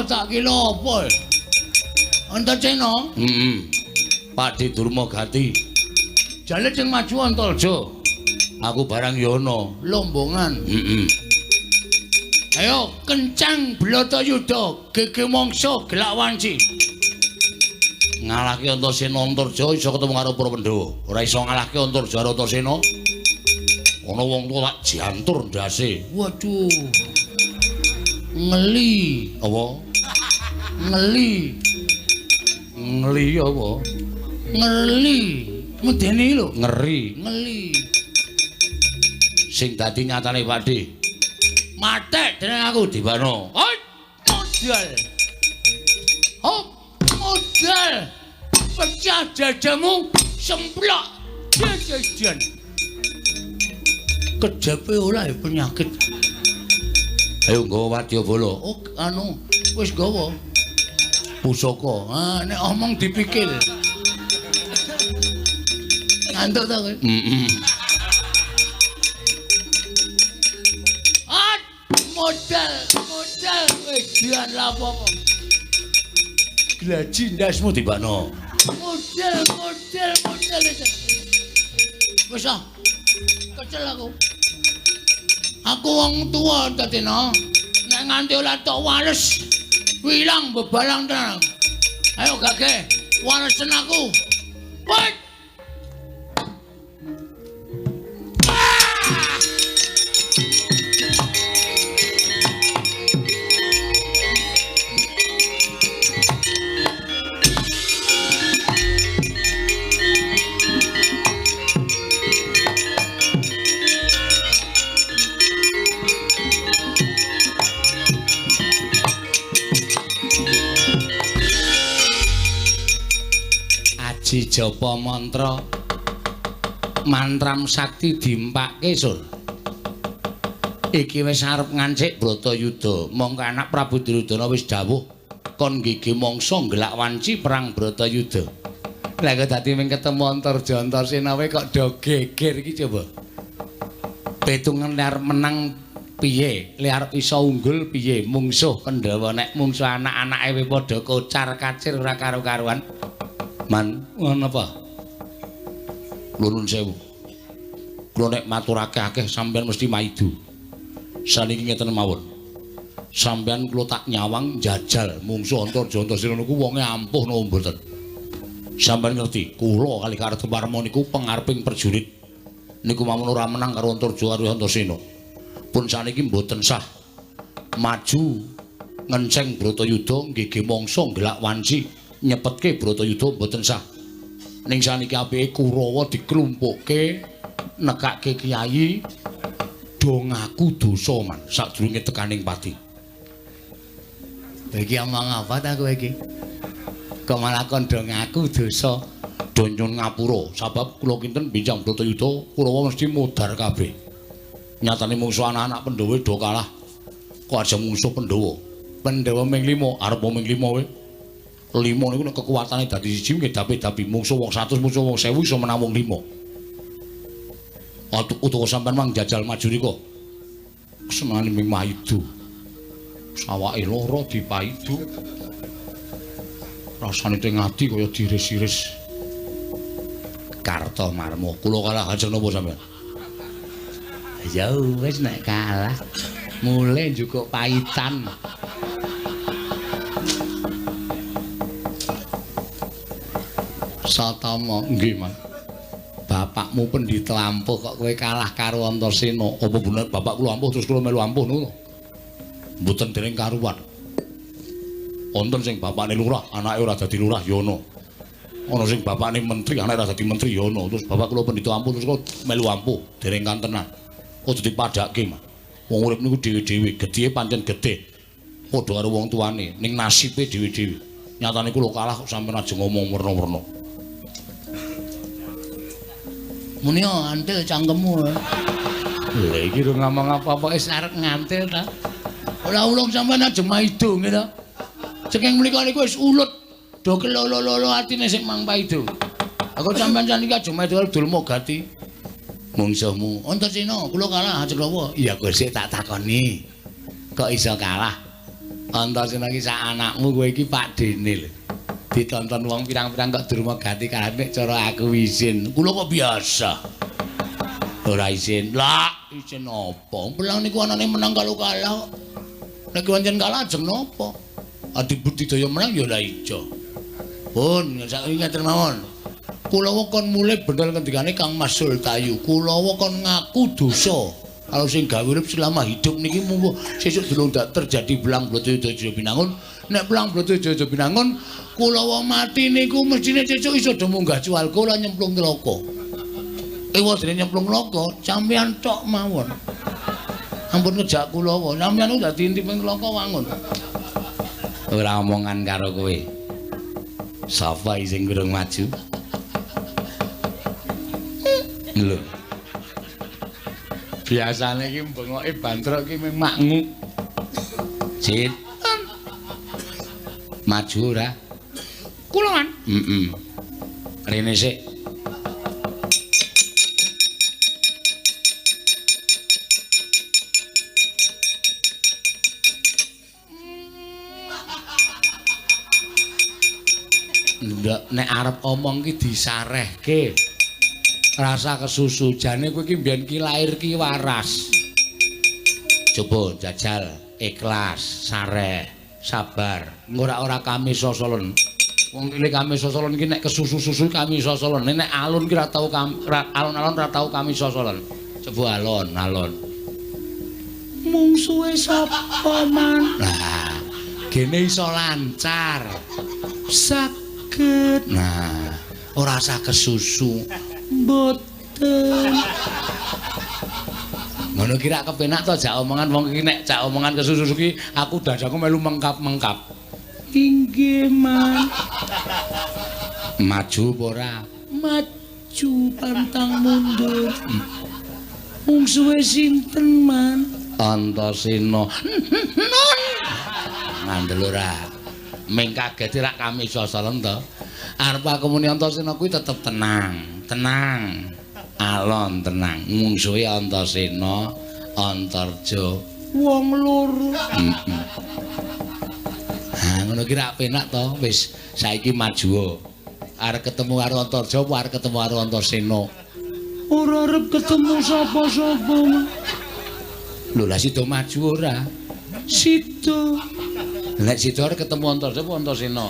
Tak kira apa? Antasena? Heeh. Pakde Durma Gati. Jale sing maju Antarja. Aku barang ya ana lombongan. Heeh. Ayo kencang Bratayuda, gege mangsa gelak wanci. Ngalahke Antasena Antarja iso ketemu karo para Pandhawa. Ora iso ngalahke Antarja karo Antasena. Ana wong tuwa tak jantur ndase. Waduh. Ngeli apa? Ngeli. Ngeli apa? Ngeli. Medeni lho. Ngeri. Ngeli. Sing dadi nyatane Pakde. Matek dening aku dibano. Hoi, modal. Hop, modal. Pecah dadamu, semplok jajan. Kejepe ora ya penyakit. Ayo nggawa wadyabala. Oh, anu, wis nggawa. Pusaka. Ah, nek omong dipikir. Ngantuk ta kowe? Heeh. Ah, modal, modal wejian la apa-apa. Glaji ndasmu dibakno. Modal, modal, modal wis. Wis ah. Kecel aku. Aku wong tuwa Antasena. Nek nganti ora tok wales, wilang bebalang tenan. Ayo gage, walesen aku. Woi. Aji japa mantra mantram sakti diempake sur. Iki wis arep ngancik Bratayuda. Mongko anak Prabu Duryudana wis dawuh kon gigi mangsa nggelak wanci perang Bratayuda. Lah kok dadi ming ketemu Antarja Antasena wae kok do geger iki coba. Petungan arep menang piye? Le arep iso unggul piye? Mungsuh Pandhawa nek mungsuh anak-anake wis padha kocar-kacir ora karo-karuan. Man, ngono apa? Nuwun sewu. Kula nek matur akeh-akeh sampeyan mesti maidu. Saniki ngeten mawon. Sampeyan kula tak nyawang njajal mungsuh Antarja Antasena niku wonge ampuh napa mboten? Sampeyan ngerti, kula kali Kartomarma niku pengareping prajurit. Niku mawon ora menang karo Antarja karo Antasena. Pun saniki mboten sah maju ngenceng Bratayuda nggih mangsa nggelak wanci. Nyepetke Bratayuda mboten sah. Ning saniki apike Kurawa diklumpukke nekake kiai do ngaku dosa man sadurunge tekaning pati. Lha iki omong apa ta kowe iki? Kok malah kon do ngaku dosa? Do nyun ngapura sabab kula kinten bincang Bratayuda Kurawa mesti modar kabeh. Nyatane mungsuh anak-anak Pandhawa do kalah. Kok aja mungsuh Pandhawa. Pandhawa ming 5, arep ming 5 kowe. 5 niku nek kekuatane dadi siji ngedapi-dapi mungsuh wong 100, mungsuh wong 1000 iso menang wong 5. Utawa sampean mang jajal maju riko. Senengane ming maido. Sawake lara dipaido. Rasane teng ati kaya diris-iris. Kartomarma, kula kalah ajeng napa sampean? Ya wis nek kalah mulih njukuk paitan. Satama, nggih, Mas. Bapakmu pendhita ampuh kok kowe kalah karo Antasena. Apa bener bapak kula ampuh terus kula melu ampuh ngono? Mboten dereng karuan. Wonten sing bapakne lurah, anake ora dadi lurah ya ana. Ana sing bapakne menteri, anake ora dadi menteri ya ana. Terus bapak kula pendhita ampuh terus kula melu ampuh, dereng kantenan. Kok dipadhake, Mas. Wong urip niku dhewe-dhewe, gedhe pancen gedhe. Padha karo wong tuane, ning nasibe dhewe-dhewe. Nyatane kula kalah kok sampeyan aja ngomong werna-werna. Muni antil cangkemmu. Lha iki ora ngomong apa-apa wis arep ngantil ta. Ora ulung sampeyan aja maido ngene ta. Saking mriku niku wis ulut do kelolo-lolo atine sing mang paido. Aku sampeyan saniki aja maido dulma gati. Mungsuhmu Antasena kula kalah ajeng napa? Iya Gusti tak takoni. Kok iso kalah? Antasena iki sak anakmu kowe iki Pakdene lho. Ditonton wong pirang-pirang kok durma gati kalah nek cara aku isin. Kula kok biasa. Ora isin. Lah, isin apa? Pelang niku anane menang kalau kalah. Nek pancen kalah ajeng napa? Adi budidaya menang ya ora ijo. Pun saiki ngeten mawon. Kula kon mulih bener ngendikane Kang Mas Sultayu. Kula kon ngaku dosa. Kalau sing gawe urip selama hidup niki munggo sesuk durung terjadi belang Bratayuda Binangun. Nek belang Bratayuda Binangun kula mati niku mestine sesuk iso do munggah swarga lan nyemplung neraka. Ewa dene nyemplung neraka, sampeyan tok mawon. Ampun ngejak kula, sampeyan niku dadi intip neraka wangun. Ora omongan karo kowe. Sapa sing durung maju? Lho. Biasane iki bengoke bantrok iki mung maknguk. Cit. Maju ora? Kula, Man. Heeh. Rene sik. Ndak nek arep omong ki disarehke. Rasa kesusu jane kowe iki mbiyen ki lair ki waras. Coba jajal ikhlas, sareh, sabar. Ora-ora kami sosolen. Wong kene kami sosolen ki nek kesusu-susu kami sosolen. Nek alun ki ora tau alon-alon ora tau kami sosolen. Coba alon-alon. Mungsuhe sapa, Man? Lah, gene iso lancar. Saged. Nah, ora usah kesusu. Mboten. Ngono ki rak kepenak to jak omongan wong iki nek jak omongan kesusu ki aku dadaku melu mengkap-mengkap. Inggih, Man. Maju apa ora? Maju pantang mundur. Mungsuhe sinten, Man? Antasena. Ngandel ora. Ming kaget rak kami sosolen to. Arep aku muni Antasena kuwi tetep tenang. Tenang. Alon tenang. Mungsuhe Antasena, Antarja. Wong loro. Heeh. Ha ngono ki rak penak to. Wis saiki maju. Arep ketemu karo Antarja apa arep ketemu karo Antasena? Ora arep ketemu sapa-sapa. Lho lah sida maju ora? Sida. Nek sida arep ketemu Antarja apa Antasena?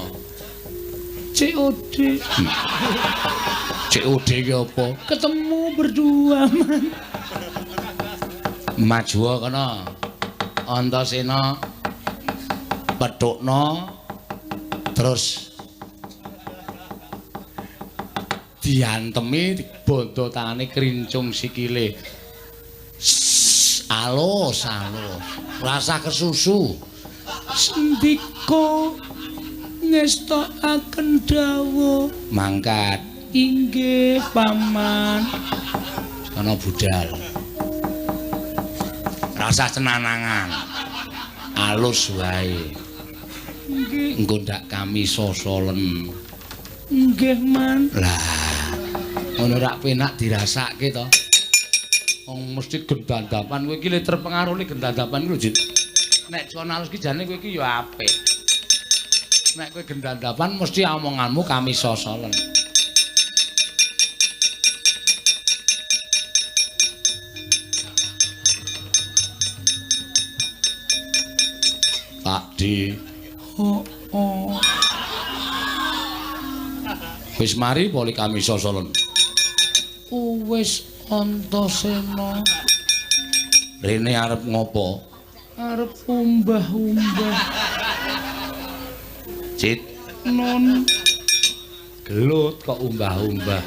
COD. COD ki apa? Ketemu berdua, Man. Maju kono. Antasena petukno terus diantemi bondo tangane krincung sikile. Alus, alus. Rasa kesusu. Sendika ngestokaken dawuh. Mangkat. Inggih, Paman. Ana budal. Rasah cenanangan. Alus wae. Nggih. Engko ndak kami sosolen. Nggih, Man. Lah, ngono rak penak dirasake to. Wong mesti gendandapan kowe iki le terpengaruh le gendandapan kuwi lho, Jit. Nek jon alus ki jane kowe iki ya apik. Nek kowe gendandapan mesti omonganmu kami sosolen. Pak Di. Oh, oh. Wis mari poli kami sosolen. Wis Antasena. Rene arep ngopo? Arep umbah-umbah. Cit, non. Gelut kok umbah-umbah.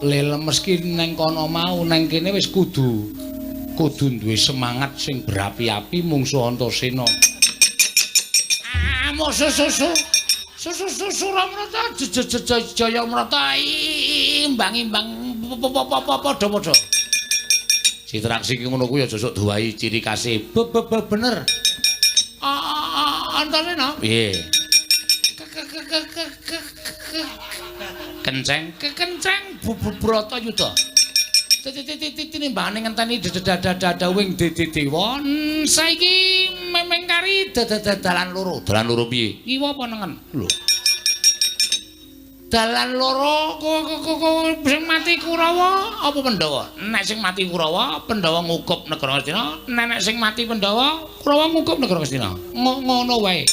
Le lemes ki neng kono mau, neng kene wis kudu duwe semangat sing berapi-api mungsu Antasena. Ah, musuh susu. Susu Suramrata Jaya Mrata imbang-imbang padha-padha. Citraksi ki ngono kuwi aja sok duwahi ciri khase. Bener. Antasena. Piye? Kenceng, kekenceng Bratayuda. Tinimbangane ngenteni dadadadawing dewa. Saiki memeng kari dalan loro. Dalan loro piye? Ngiwa apa nengen? Lho. Dalan loro sing mati Kurawa apa Pandhawa? Nek sing mati Kurawa, Pandhawa ngukup negara Ngastina. Nek sing mati Pandhawa, Kurawa ngukup negara Ngastina. Ngono wae.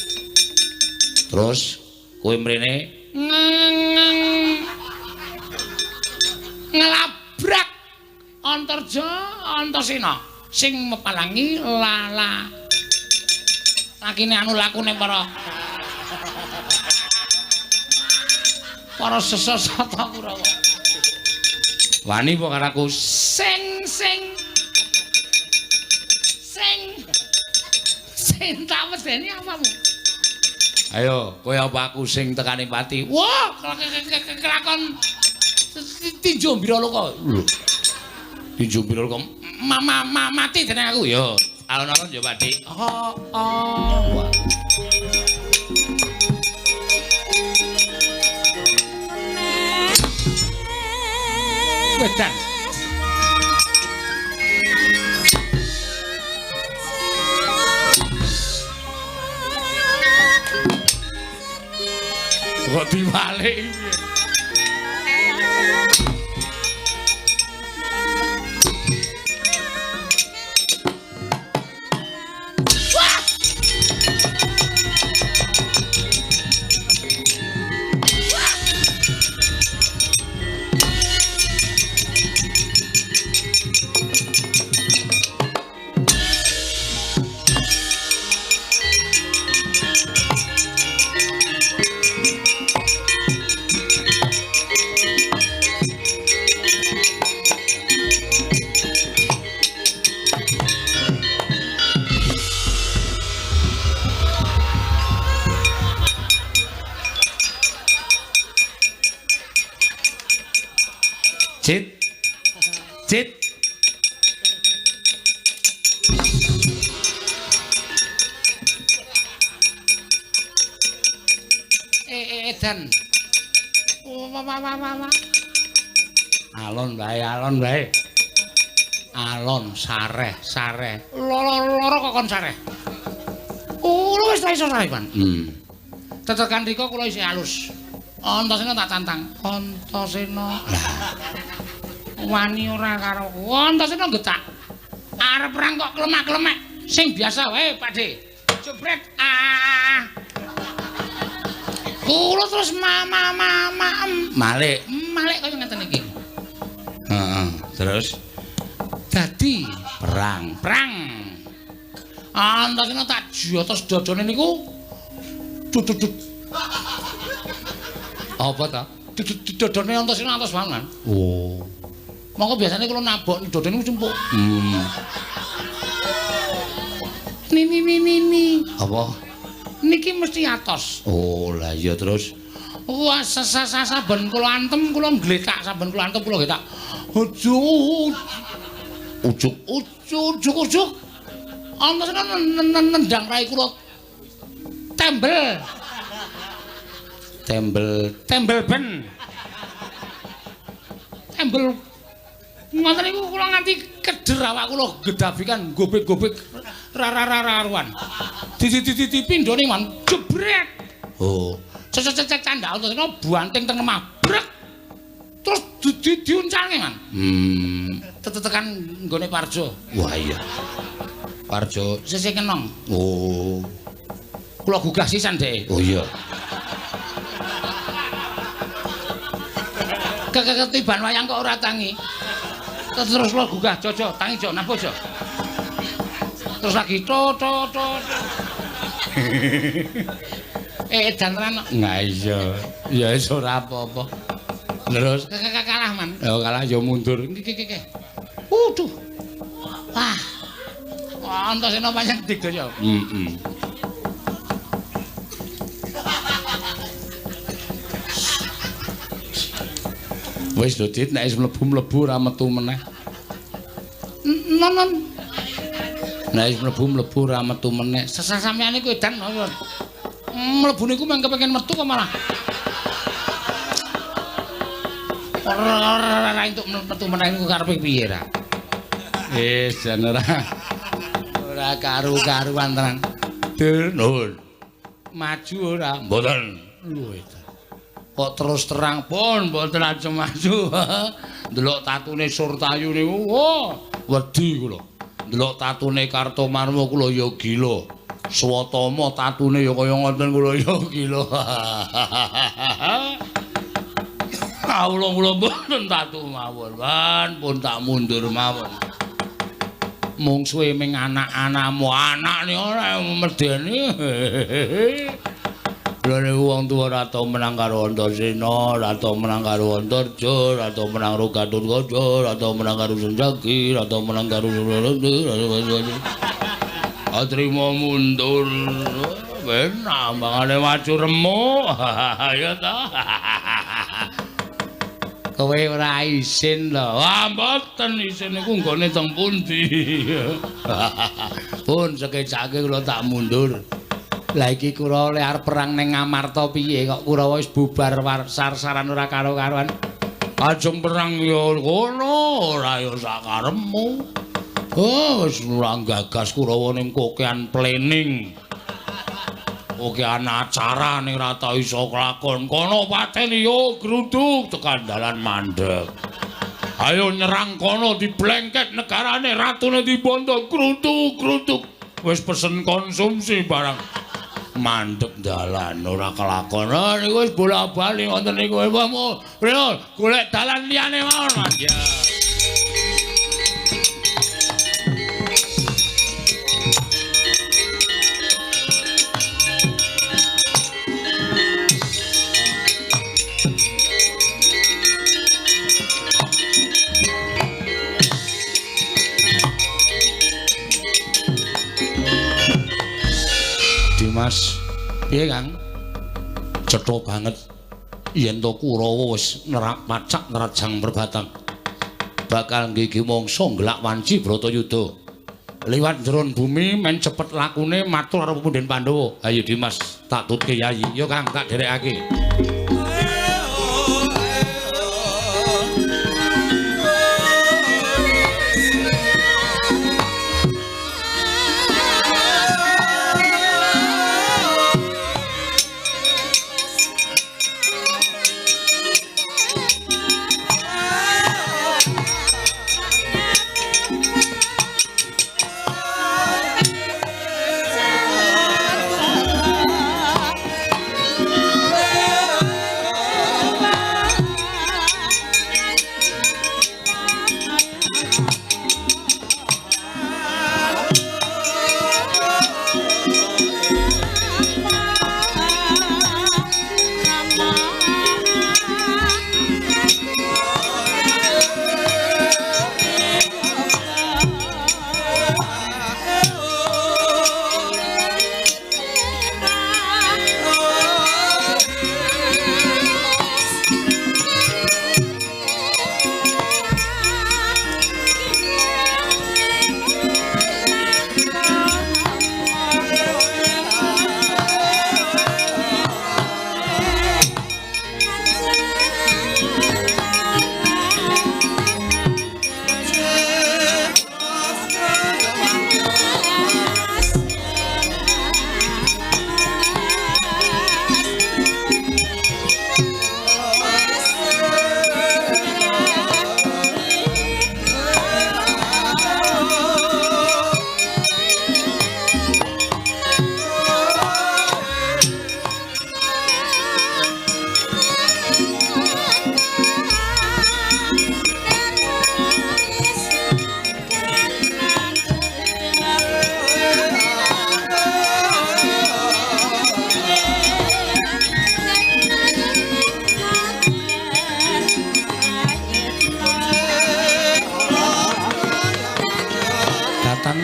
Terus kowe mrene ngelabrak Antarja Antasena sing mepalangi lala lakine anu lakune para sesasata Kurawa. Wani apa karo aku? Sing sing sing sing tak medeni apamu? Ayo, kowe apa aku sing tekane pati? Wah, kelakon tinju Biraloka. Lho. Tinju Biraloka mati jeneng aku ya. Alon-alon ya Pak Dik. Heeh. Wedan. Kok diwalik piye? Cit. Cit. Edan. Wah. Alon wae, alon wae. Alon sareh, sareh. Loro kok kon sareh. Kula wis ta iso sareh, Pan. Tetekan rika kula isih alus. Antasena tak tantang. Antasena. Wani ora karo aku. Antasena getak. Arep perang kok klemak-klemek. Sing biasa wae, Pak De. Jebret. Ah. Kula terus ma malik. Malik kaya ngeten iki. Heeh, terus dadi perang. Perang. Antasena tak jotos dodone niku. Dudut. Apa ta? Dodone Antasena atos banget. Oh. Monggo biasane kula nabok dodone niku cempuk. Ni. Apa? Niki mesti atos. Oh, lah iya terus. Wah, saben kula antem kula ngletak, saben kula antem kula ngletak. Aja. Ujuk ujuk ujuk ujuk. Antasena nendang rai kula. Tembel. Tembel, tembel ben. Tembel ngoten niku kula nganti keder awak kula gedabikan gobek-gobek rararararuan. Di pindhone man jebret. Oh, cecececec candhak Antasena banting teng lemah. Brek. Terus diuncalke man. Tetekan nggone Parjo. Wah iya. Parjo sisih kenong. Oh. Kula gugah sisan dhek. Oh iya. Keketiban wayang kok ora tangi. Terus kula gugah jojo, tangi jo, napa jo. Terus lagi to to to. Edan tenan. Nah iya. Ya wis ora apa-apa. Terus kalah man. Ya kalah ya mundur. Iki iki. Waduh. Wah. Antasena pancen digdaya. Heeh. Wis lho Dit, nek wis mlebu-mlebu ora metu meneh. Nonon. Nek wis mlebu-mlebu ora metu meneh. Sesampeyan iku edan mlebu niku mung kepengin metu kok malah. Ora entuk metu meneh niku karepe piye ra? Wis jan ora. Ora karu-karuan tenan. Dur nuwun. Maju ora? Mboten. Lho edan. Kok terus terang pun mboten ajeng maju. Ndelok tatune Surtayu niku, wah, wedi kula. Ndelok tatune Kartomarma kula ya gila. Swatama tatune ya kaya ngoten kula ya gila. Kawula kula mboten tatu mawon, wan pun tak mundur mawon. Mungsuhe ming anak-anakmu, anakne ora medeni. Lha niku wong tuwa ora tau menang karo Antasena, ora tau menang karo Antarja, ora tau menang karo Gatotkaca, ora tau menang karo Senjaki, ora tau menang karo Atrima mundur. Ben ambangane maju remuk. Ya ta. Kowe ora isin lho. Wah, mboten isin niku nggone teng pundi. Pun sekecake kula tak mundur. Lah iki Kurawa le arep perang ning Ngamarta piye kok Kurawa wis bubar sar-saran ora karo-karuan. Ajeng perang ya kono ora ya sakarepmu. Oh, wis ora gagas Kurawa ning kokean planning. Kokean acara ning ora tau iso kelakon. Kono pateni yo gruduk tekan dalan mandeg. Ayo nyerang kono diblengket negarane ratune dibondo gruduk-gruduk. Wis pesen konsumsi barang. Mandek dalan ora kelakon. Niku wis bola-bali wonten niku. Wah, golek dalan liyane mawon, Mas. Ya. Dimas, piye Kang? Cetha banget yen to Kurawa wis nerak pacak nerajang perbatang. Bakal nggigi mangsa nglak wanci Bratayuda. Liwat jeron bumi men cepet lakune matur karo punden Pandhawa. Ayo Dimas, tak tutke Yayi. Yo Kang, tak derekake. Yeah.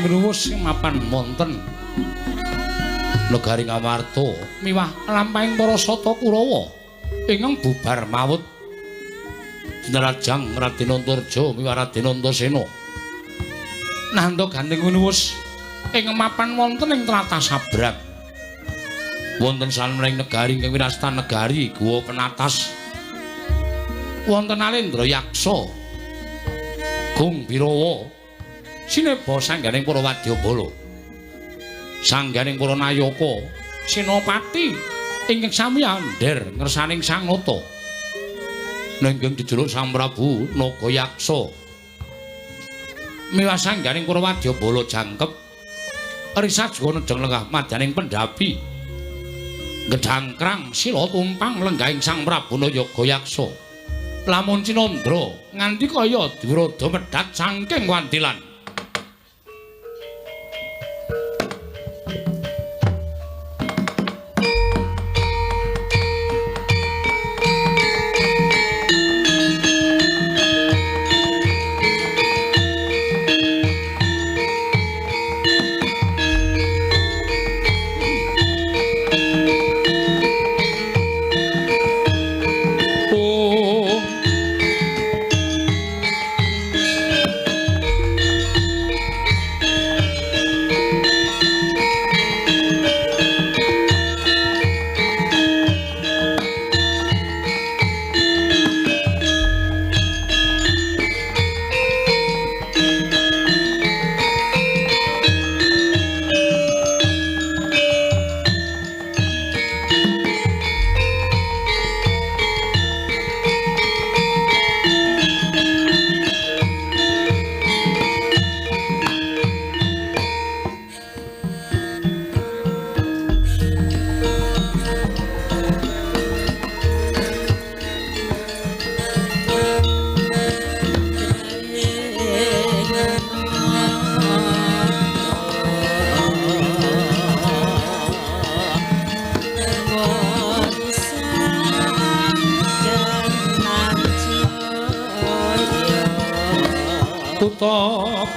winuwus mapan wonten negari Ngamarta miwah lampahing para sata Kurawa ingkang bubar mawut sinarajang Raden Antarja miwah Raden Antasena. Nanda gandeng winuwus ing mapan wonten ing tlatah Sabrang. Wonten saneming negari ingkang winastan negari Guwa Penatas. Wonten Alendra Yaksa Gung Birawa sineba sangganing para wadyabala, sangganing para nayaka senopati ingkang sami andher ngersaning Sang Nata nengking jejuluk Sang Prabu Nagayaksa miwah sangganing para wadyabala jangkep risajga nedheng lenggah madyaning pendhapi gedhangkrang sila tumpang lenggahing Sang Prabu Nagayaksa lamun cinandra nganti kaya dwirada medhat saking wantilan.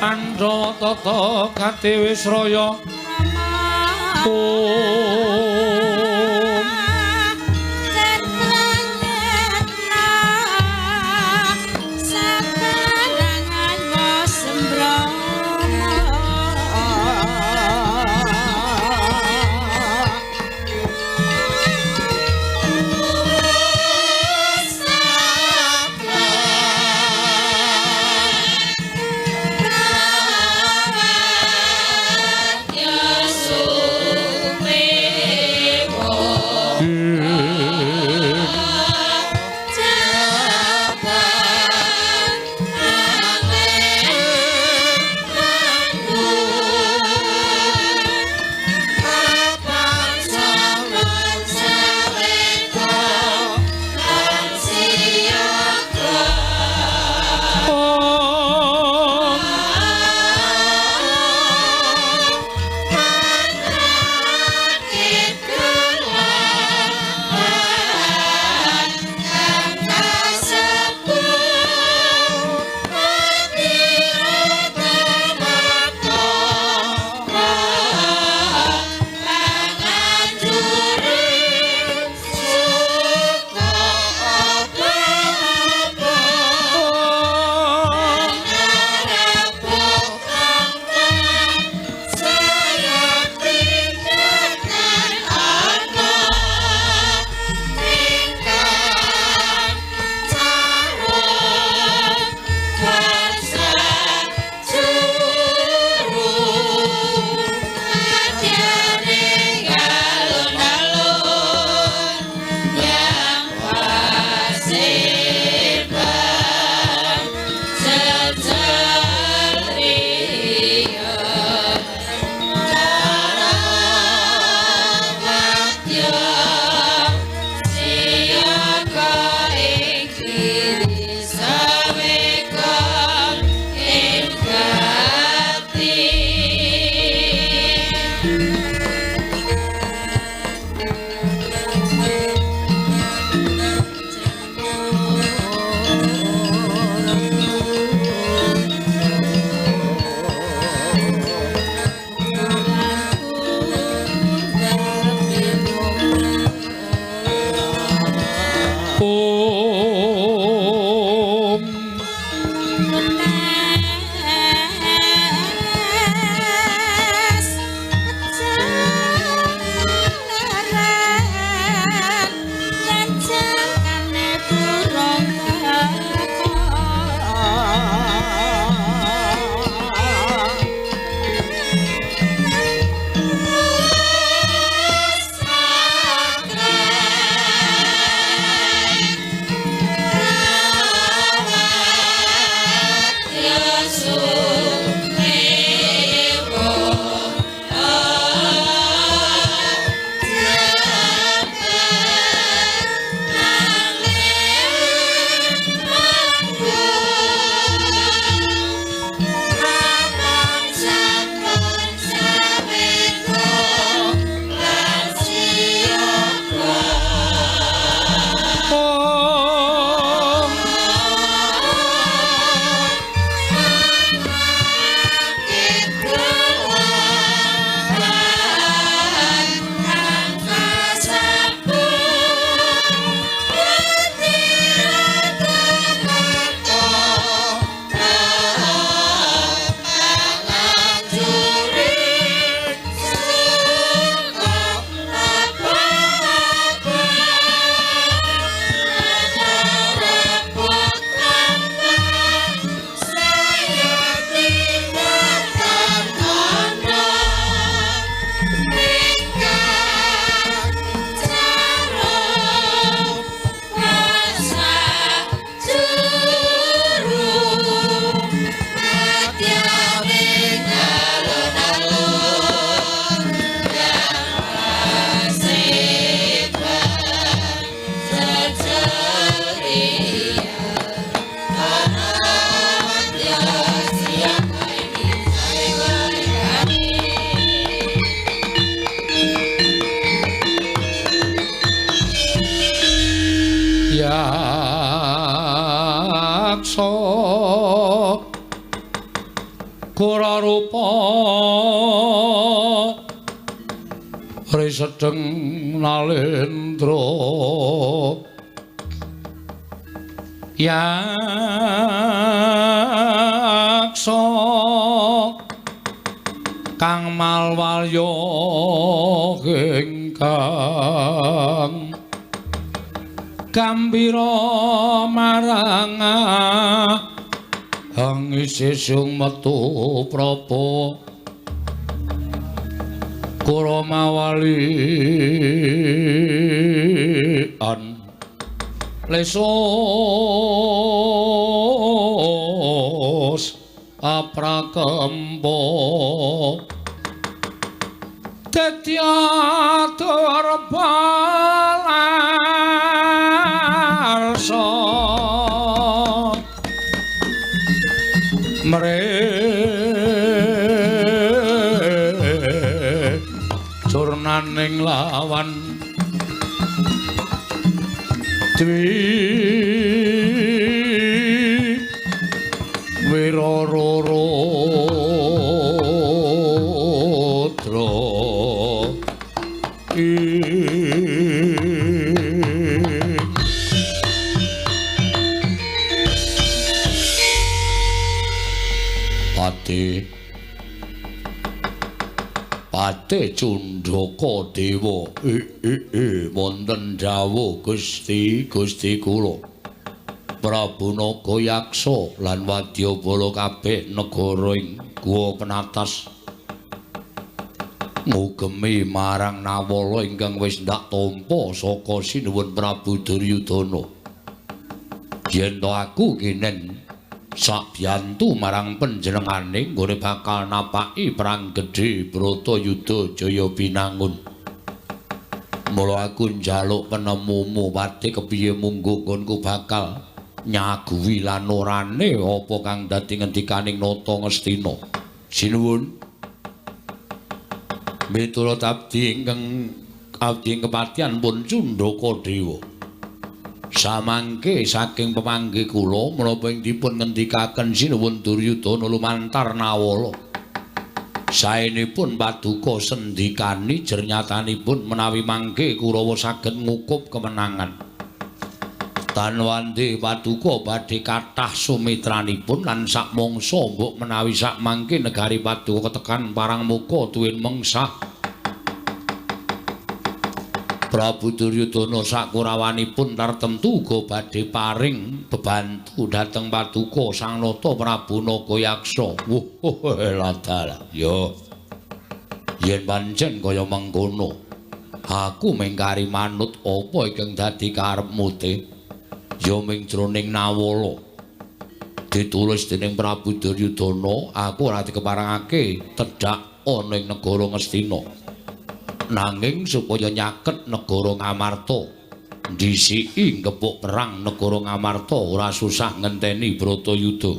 Pandha tata kadewe sraya om Sume. Yaksa kura rupa risedeng nalendra yaksa kang malwalya ingkang gambira marang hang isih metu prapa kura mawalian lesos aprakempa dadi atur balarsa mre curnaning lawan dwi wirarara Pate Pate Cundaka Dewa wonten dawuh Gusti Gusti kula Prabu Nagayaksa lan wadyabala kabeh negara ing Guwa Penatas ngugemi marang Nawala ingkang wis ndak tampa saka sinuwun Prabu Duryudana. Yen to aku kinen sabiyantu marang panjenengane nggone bakal napaki perang gedhe Bratayuda Jaya Binangun. Mula aku njaluk penemumu Pati kepiye munggo nggonku bakal nyaguhi lan orane apa kang dadi ngendikaning Nata Ngastina. Sinuwun. Miturut abdi ingkang abdi kepatihan pun Cundaka Dewa. Samangke saking pemanggih kula menapa ing dipun ngendikaken sinuwun Duryudana lumantar Nawala. Saenipun paduka sendikani jernyatanipun menawi mangke Kurawa saged ngukup kemenangan. Tanwandhe paduka badhe kathah sumitranipun lan sakmangsa mbok menawi sakmangke negari paduka ketekan parang muka tuwin mengsah. Prabu Duryudana sakurawanipun tartemtu uga badhe paring bebantu dhateng paduka Sang Nata Prabu Nagayaksa. Wuh, ladalah. Ya. Yen pancen kaya mengkono, aku mengkari manut apa ingkang dadi karepmu te? Ya ming jroning Nawala. Ditulis dening Prabu Duryudana, aku ora dikeparengake tedhak ana ing negara Ngastina. Nanging supaya nyaket negara Ngamarta, ndhisiki ngepuk perang negara Ngamarta ora susah ngenteni Bratayuda.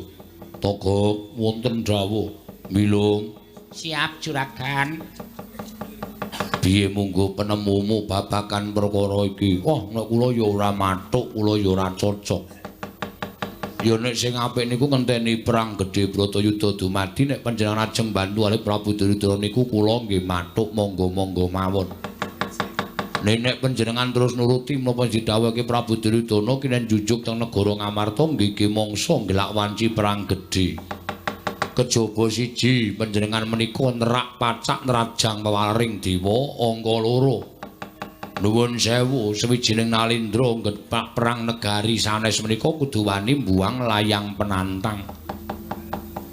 Togok wonten dawuh, Milung. Siap juragan. Piye munggo penemumu babagan perkara iki? Wah, nek kula ya ora mathuk, kula ya ora cocok. Ya nek sing apik niku ngenteni perang gedhe Bratayuda dumadi, nek panjenengan ajeng bantu kalih Prabu Duryudana niku kula nggih mathuk monggo-monggo mawon. Nek panjenengan terus nuruti menapa didhawuhake Prabu Duryudana kinen jujuk teng negara Ngamarta nggih mangsa ngelak wanci perang gedhe. Kejaba siji panjenengan menika nerak pacak nerajang pewaring dewa angka loro. Nuwun sewu sawijining nalindra nggepak perang negari sanes menika kudu wani mbuang layang penantang.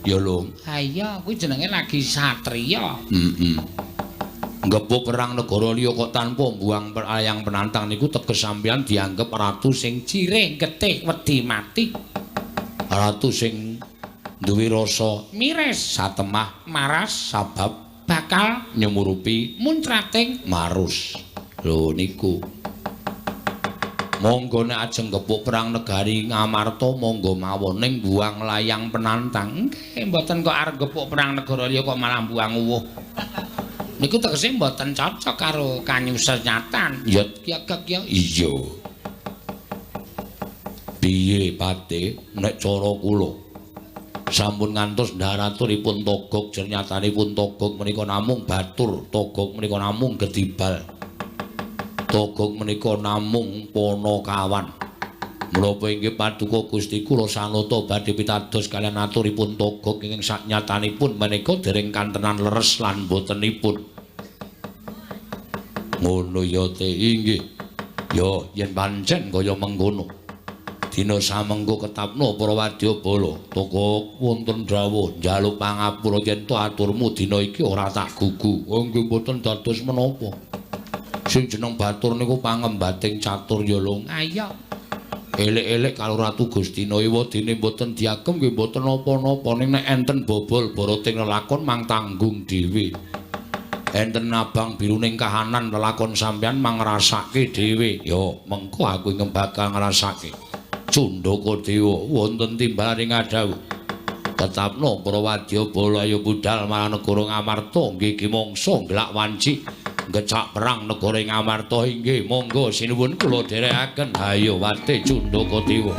Ya lho. Ha iya, kuwi jenenge lagi satriya. Heeh. Nggebuk perang negara liya kok tanpa mbuang layang penantang niku teges sampeyan dianggep ratu sing jirih getih wedi mati. Ratu sing duwe rasa miris, satemah maras, sabab bakal nyumurupi muncrating marus. Lho niku. Monggo nek ajeng gepuk perang negari Ngamarta monggo mawon ning buang layang penantang. Nggih, mboten kok arep gepuk perang negara liya kok malah buang uwuh. Niku tegese mboten cocok karo kanyusenyatan. Ya ya gek ya. Iya. Piye Pate nek cara kula? Sampun ngantos ndharaturipun Togog, jernyatanipun Togog menika namung batur, Togog menika namung gedibal. Togog menika namung panakawan. Menapa inggih paduka Gusti kula sanata badhe pitados kaliyan aturipun Togog ingkang saknyatanipun menika dereng kantenan leres lan botenipun. Ngono ya te inggih. Ya yen pancen kaya mengkono. Dina samengko ketapno para wadyabala. Togog wonten dawuh njaluk pangapura yen to aturmu dina iki ora tak gugu. Oh nggih mboten dados menapa. Sing jeneng batur niku pangembating catur ya lho. Ayo. Elek-elek karo Ratu Gustina ewadene mboten diagem nggih mboten napa-napa ning nek enten bobol barating lelakon mang tanggung dhewe. Enten abang biru ning kahanan lelakon sampeyan mang ngrasake dhewe. Ya mengko aku ingkang bakal ngrasake. Cundaka Dewa wonten timbaling ngadhawuh. Tetapno para wadyabala ayo budhal marang negara Ngamarta nggih mangsa nglak wanci ngecak perang negara Ngamarta inggih monggo sinuwun kula dherekaken. Ayo wate Cundaka Dewa.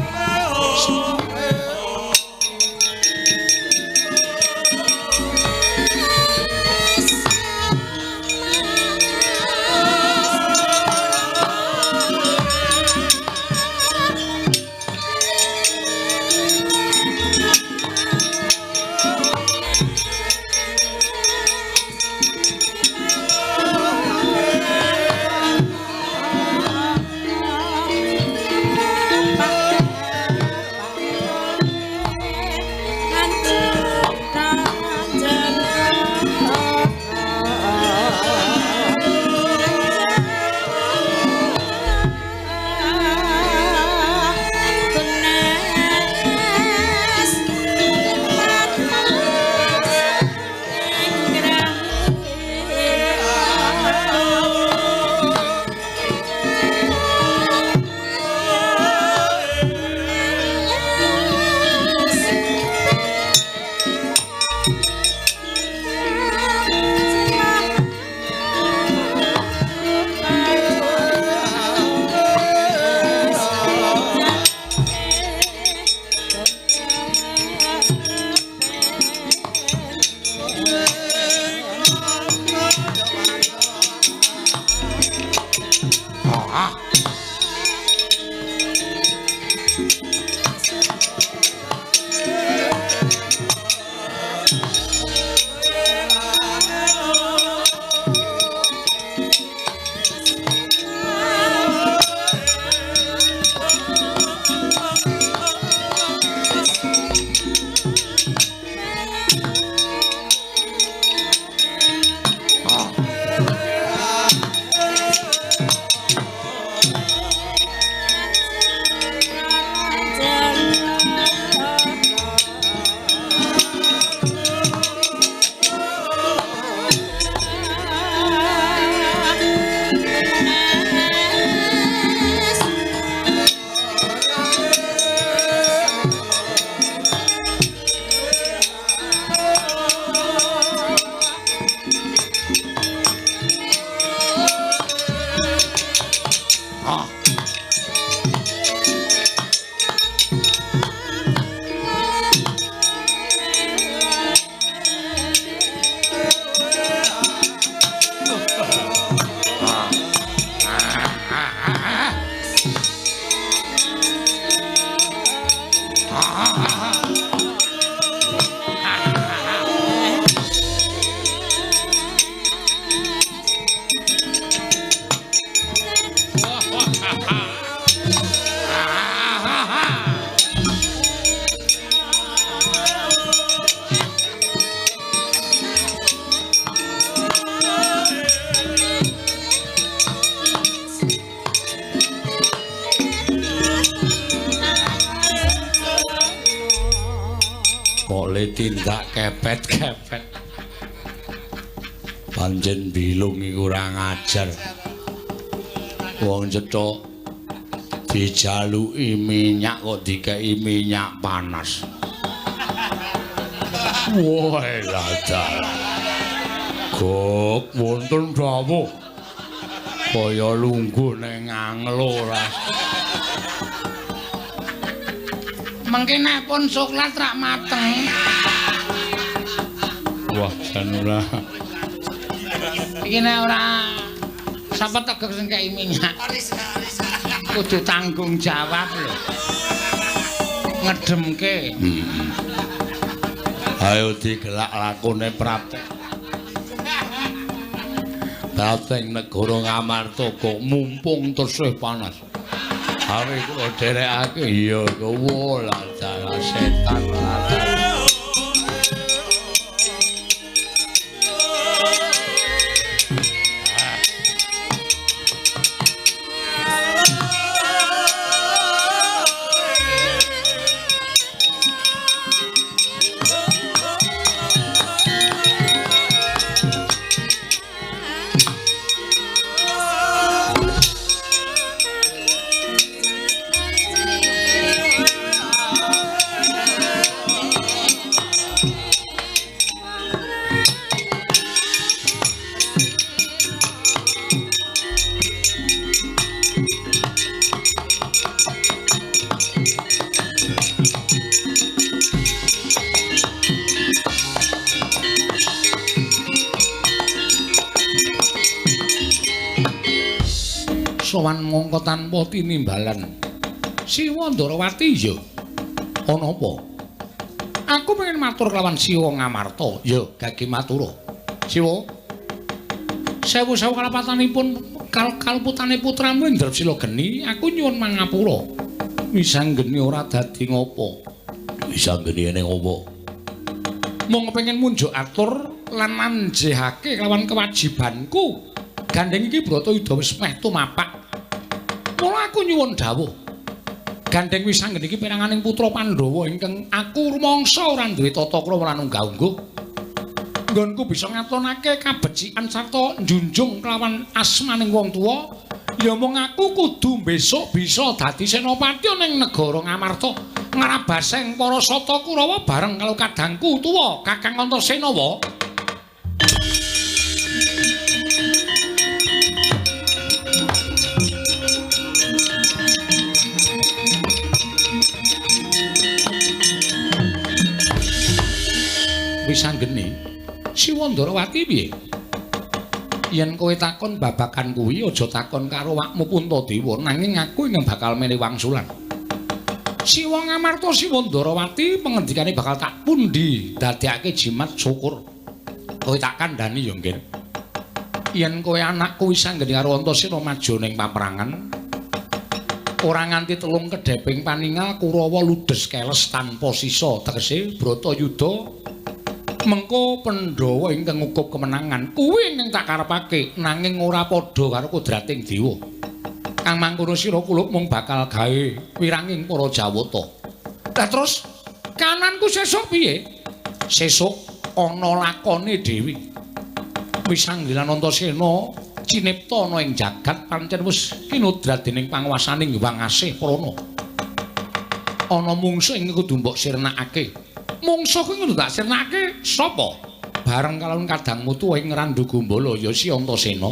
Tindak kepet-kepet. Pancen bilung iku ora ngajar. Wong cethuk dijaluki minyak kok dikeki minyak panas. Wah, dalah. Gok wonten dawuh. Kaya lungguh ning anglo ora. Mengke nek pun coklat rak mateng. Wah, jan ora. Iki nek ora sapa tegek sing kei minyak. Kudu tanggung jawab lho. Ngedemke. Ayo digelak lakone prapte. Prapte negara Ngamarta kok mumpung tesih panas. Awe kula dherekake iya kowe lah dalah setan lah. Sowan mongko tanpa tinimbalan. Siwa Ndarawati ya. Ana apa? Aku pengen matur kelawan Siwa Ngamarta. Ya, gage matura. Siwa. Sewu-sewu kalapatanipun kaluputane putramu Indrasila geni, aku nyuwun mangapura. Wisanggeni ora dadi ngopo. Wisanggeni ene ngopo? Mung pengen munjuk atur lan manjehake kelawan kewajibanku. Gandeng iki Bratayuda wis meh tumapak. Mula aku nyuwun dawuh. Gandeng Wisanggeni iki peranganing putra Pandhawa ingkang aku rumangsa ora duwe tata krama lan unggah-ungguh. Nggonku bisa ngatonake kabecikan sarta njunjung kelawan asmaning wong tuwa, ya mung aku kudu besok bisa dadi senopati ning negara Ngamarta, ngrabaseng para sata Kurawa bareng karo kadangku tuwa Kakang Antasena wa. Wisanggeni Siwa Ndarawati piye? Yen kowe takon babagan kuwi aja takon karo awakmu Puntadewa, nanging aku ingkang bakal menehi wangsulan. Siwa Ngamarta Siwa Ndarawati pengendikane bakal tak pundi dadekake jimat syukur. Kowe tak kandhani ya, Nggir. Yen kowe anakku Wisanggeni karo Antasena maju ning paperangan, ora nganti telung kedheping paningal Kurawa ludes keles tanpa sisa, tegese Bratayuda mengko Pandhawa ingkang ngukup kemenangan kuwi ingkang tak karepake, nanging ora padha karo kodrating dewa. Kang mangkono sira kulup mung bakal gawe wiranging para Jawata. Lah terus kananku sesuk piye? Sesuk ana lakone dhewe. Wisanggeni lan Antasena cinipta ana ing jagat pancen wis kinodrat dening panguwasaning Hyang Asih Prana. Ana mungsuh ing kudu mbok sirnakake. Mungsuh kuwi kudu tak sirnake sapa? Bareng kalawan kadangmu tuwa ing Randu Gumbala ya si Antasena.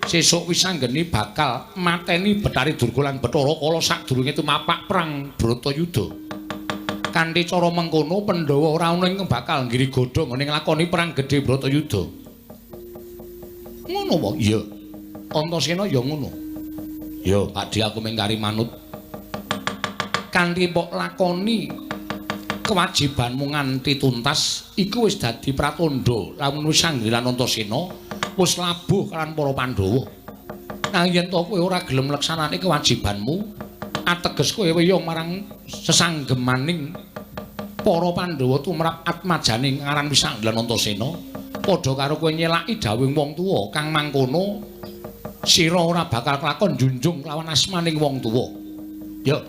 Sesuk Wisanggeni bakal mateni Bathari Durga lan Bathara Kala sadurunge tumapak perang Bratayuda. Kanthi cara mengkono Pandhawa ora ana ingkang bakal nggiri godha nggone nglakoni perang gedhe Bratayuda. Ngono wae? Iya. Antasena ya ngono. Ya, Pakdhe aku mung kari manut. Kanthi mbok lakoni kewajibanmu nganti tuntas iku wis dadi pratandha lamun Wisanggeni lan Antasena wis labuh kalawan para Pandhawa. Nanging yen to kowe ora gelem nglaksanake kewajibanmu, ateges kowe weyung marang sesanggemaning para Pandhawa tumrap atmajane ngaran Wisanggeni lan Antasena, padha karo kowe nyelaki dawuhing wong tuwa kang mangkono sira ora bakal kelakon njunjung lawan asmaning wong tuwa. Ya,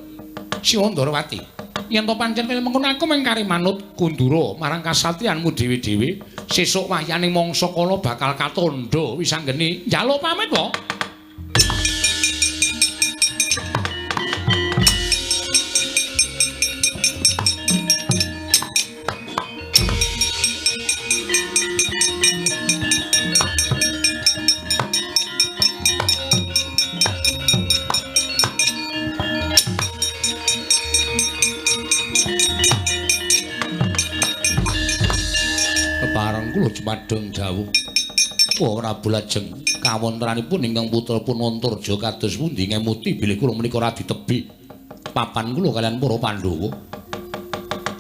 Siwa Ndarawati. Yen to pancen kaya mengkono aku mung kari manut kundura marang kasatriyanmu dhewe-dhewe, sesuk wahyaning mangsa kala bakal katandha. Wisanggeni njaluk pamit wae. Papan kula jumadeng dawuh. Wah, Prabu lajeng kawontenanipun ingkang putra pun Antarja kados pundi ngemuti bilih kula menika radi tebih papan kula kaliyan para Pandhawa.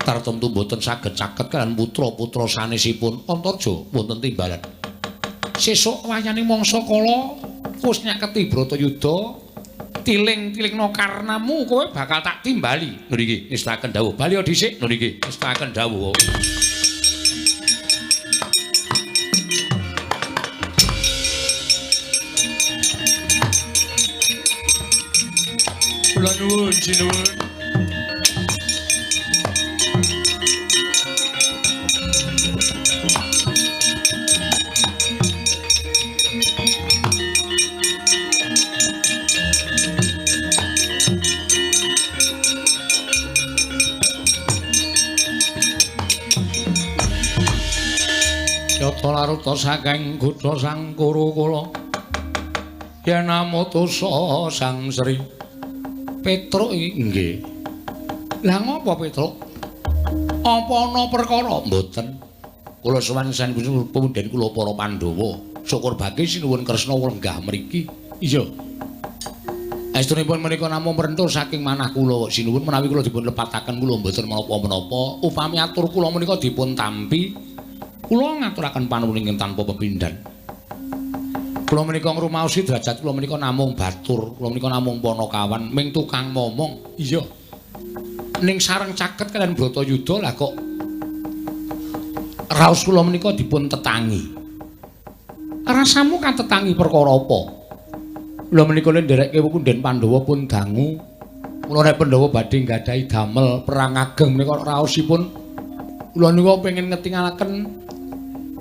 Tartemtu mboten saged caket kaliyan putra-putra sanesipun Antarja wonten timbalan. Sesuk wayane mangsa kala wis nyaketi Bratayuda, tiling-tilingna karnamu kowe bakal tak timbali. Ngriki nestaken dawuh. Bali dhisik ngriki nestaken dawuh. Kula nuwun sinuwun. Yata laruta saking kutha Sang Kuru kula yen amutusa Sang Sri Petruk iki nggih. Lah ngopo Petruk? Apa ana perkara? Mboten. Kula sowan sanes pemundhen kula para Pandhawa. Syukur bagi sinuwun Kresna lenggah mriki. Iya. Estunipun menika namung merentul saking manah kula sinuwun menawi kula dipun lepataken kula mboten menapa-menapa. Upami atur kula menika dipun tampi, kula ngaturaken panuwun ingkang tanpa pepindhan. Kula menika ngrumaosi derajat kula menika namung batur, kula menika namung panakawan, ming tukang momong. Iya. Ning sareng caket kaliyan Bratayuda lah kok raos kula menika dipun tetangi. Rasamu katetangi perkara apa? Kula menika ndereke punden Pandhawa pun dangu. Kula nek Pandhawa badhe nggadahi damel perang ageng menika raosipun kula niku pengin ngetingalaken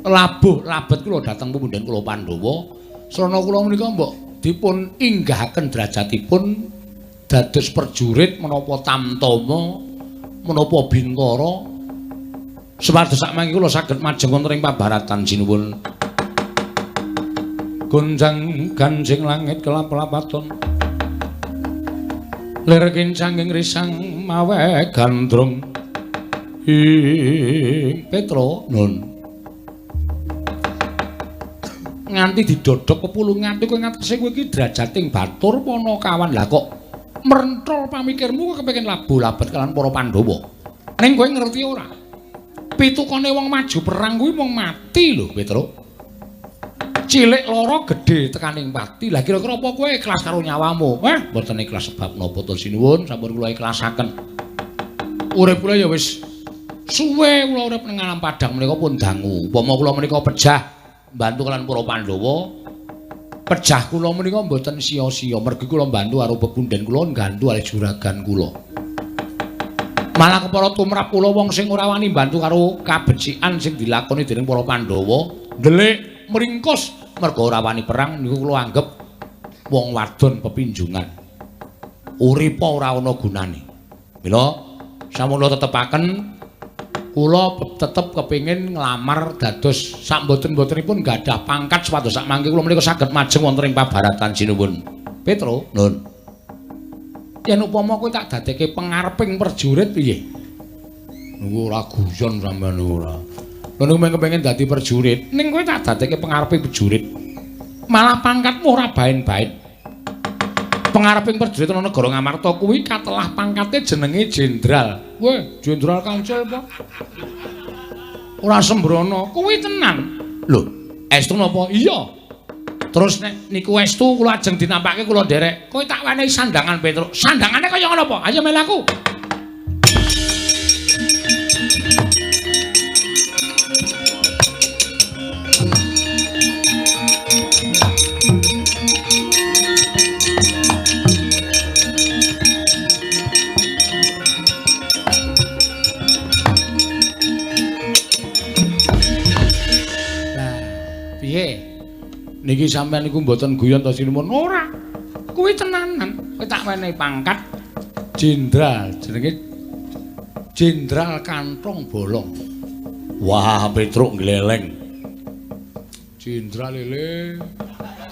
labuh labet kula dhateng punden kula Pandhawa. Srana kula menika mbok dipun inggahaken derajatipun dados prajurit menapa tamtama menapa bintara supados sakmangke kula saged majeng wonten ing pabaratan sinuwun. Gonjang ganjing langit kelap-lapaton lir kincanging risang mawe gandrung ing Petro nun nganti didodok pepulungan kowe ngatese kowe iki derajating batur panakawan. Lah kok merenthol pamikirmu kowe kepengin labuh labet kaliyan para Pandhawa. Ning kowe ngerti ora? Pitukane wong maju perang kuwi mung mati lho, Petruk. Cilik lara gedhe tekaning pati. Lah kira-kira apa kowe ikhlas karo nyawamu? Mboten ikhlas sebab napa to sinuwun, sampun kula ikhlasaken. Urip kula ya wis suwe kula urip ning alam padang menika pun dangu. Upama kula menika pejah mbantu kaliyan para Pandhawa, pejah kula menika mboten sia-sia mergi kula mbantu karo pepunden kula nggantu karo juragan kula. Malah kepara tumrap kula wong sing ora wani mbantu karo kabecikan sing dilakoni dening para Pandhawa, ndelik mringkus merga ora wani perang niku kula anggep wong wadon pepinjungan. Uripa ora ana gunane. Mila sampun kula tetepaken kula tetep kepengin nglamar dados sak mboten-mbotenipun gadah pangkat supados sak mangke kula menika saged majeng wonten ing pabaratan sinuwun. Petro, nun. Yen upama kowe tak dadekke pengareping prajurit piye? Niku ora guyon sampean ora. Lha niku mung kepengin dadi prajurit, ning kowe tak dadekke pengareping prajurit. Malah pangkatmu ora baen-baen. Pengareping prajurit ana negara Ngamarta kuwi katelah pangkate jenenge jenderal. Weh, jenderal kancil apa? Ora sembrono, kuwi tenan. Lho, estu napa? Iya. Terus nek niku estu kula ajeng dinampake kula nderek. Kowe tak wenehi sandangan Petruk. Sandangane kaya ngono apa? Ayo melu aku. Niki sampean niku mboten guyon to sinuwun? Ora. Kuwi tenanan. Kowe tak wenehi pangkat jenderal, jenenge Jenderal Kantong Bolong. Wah, Petruk gleleng. Jenderal lele.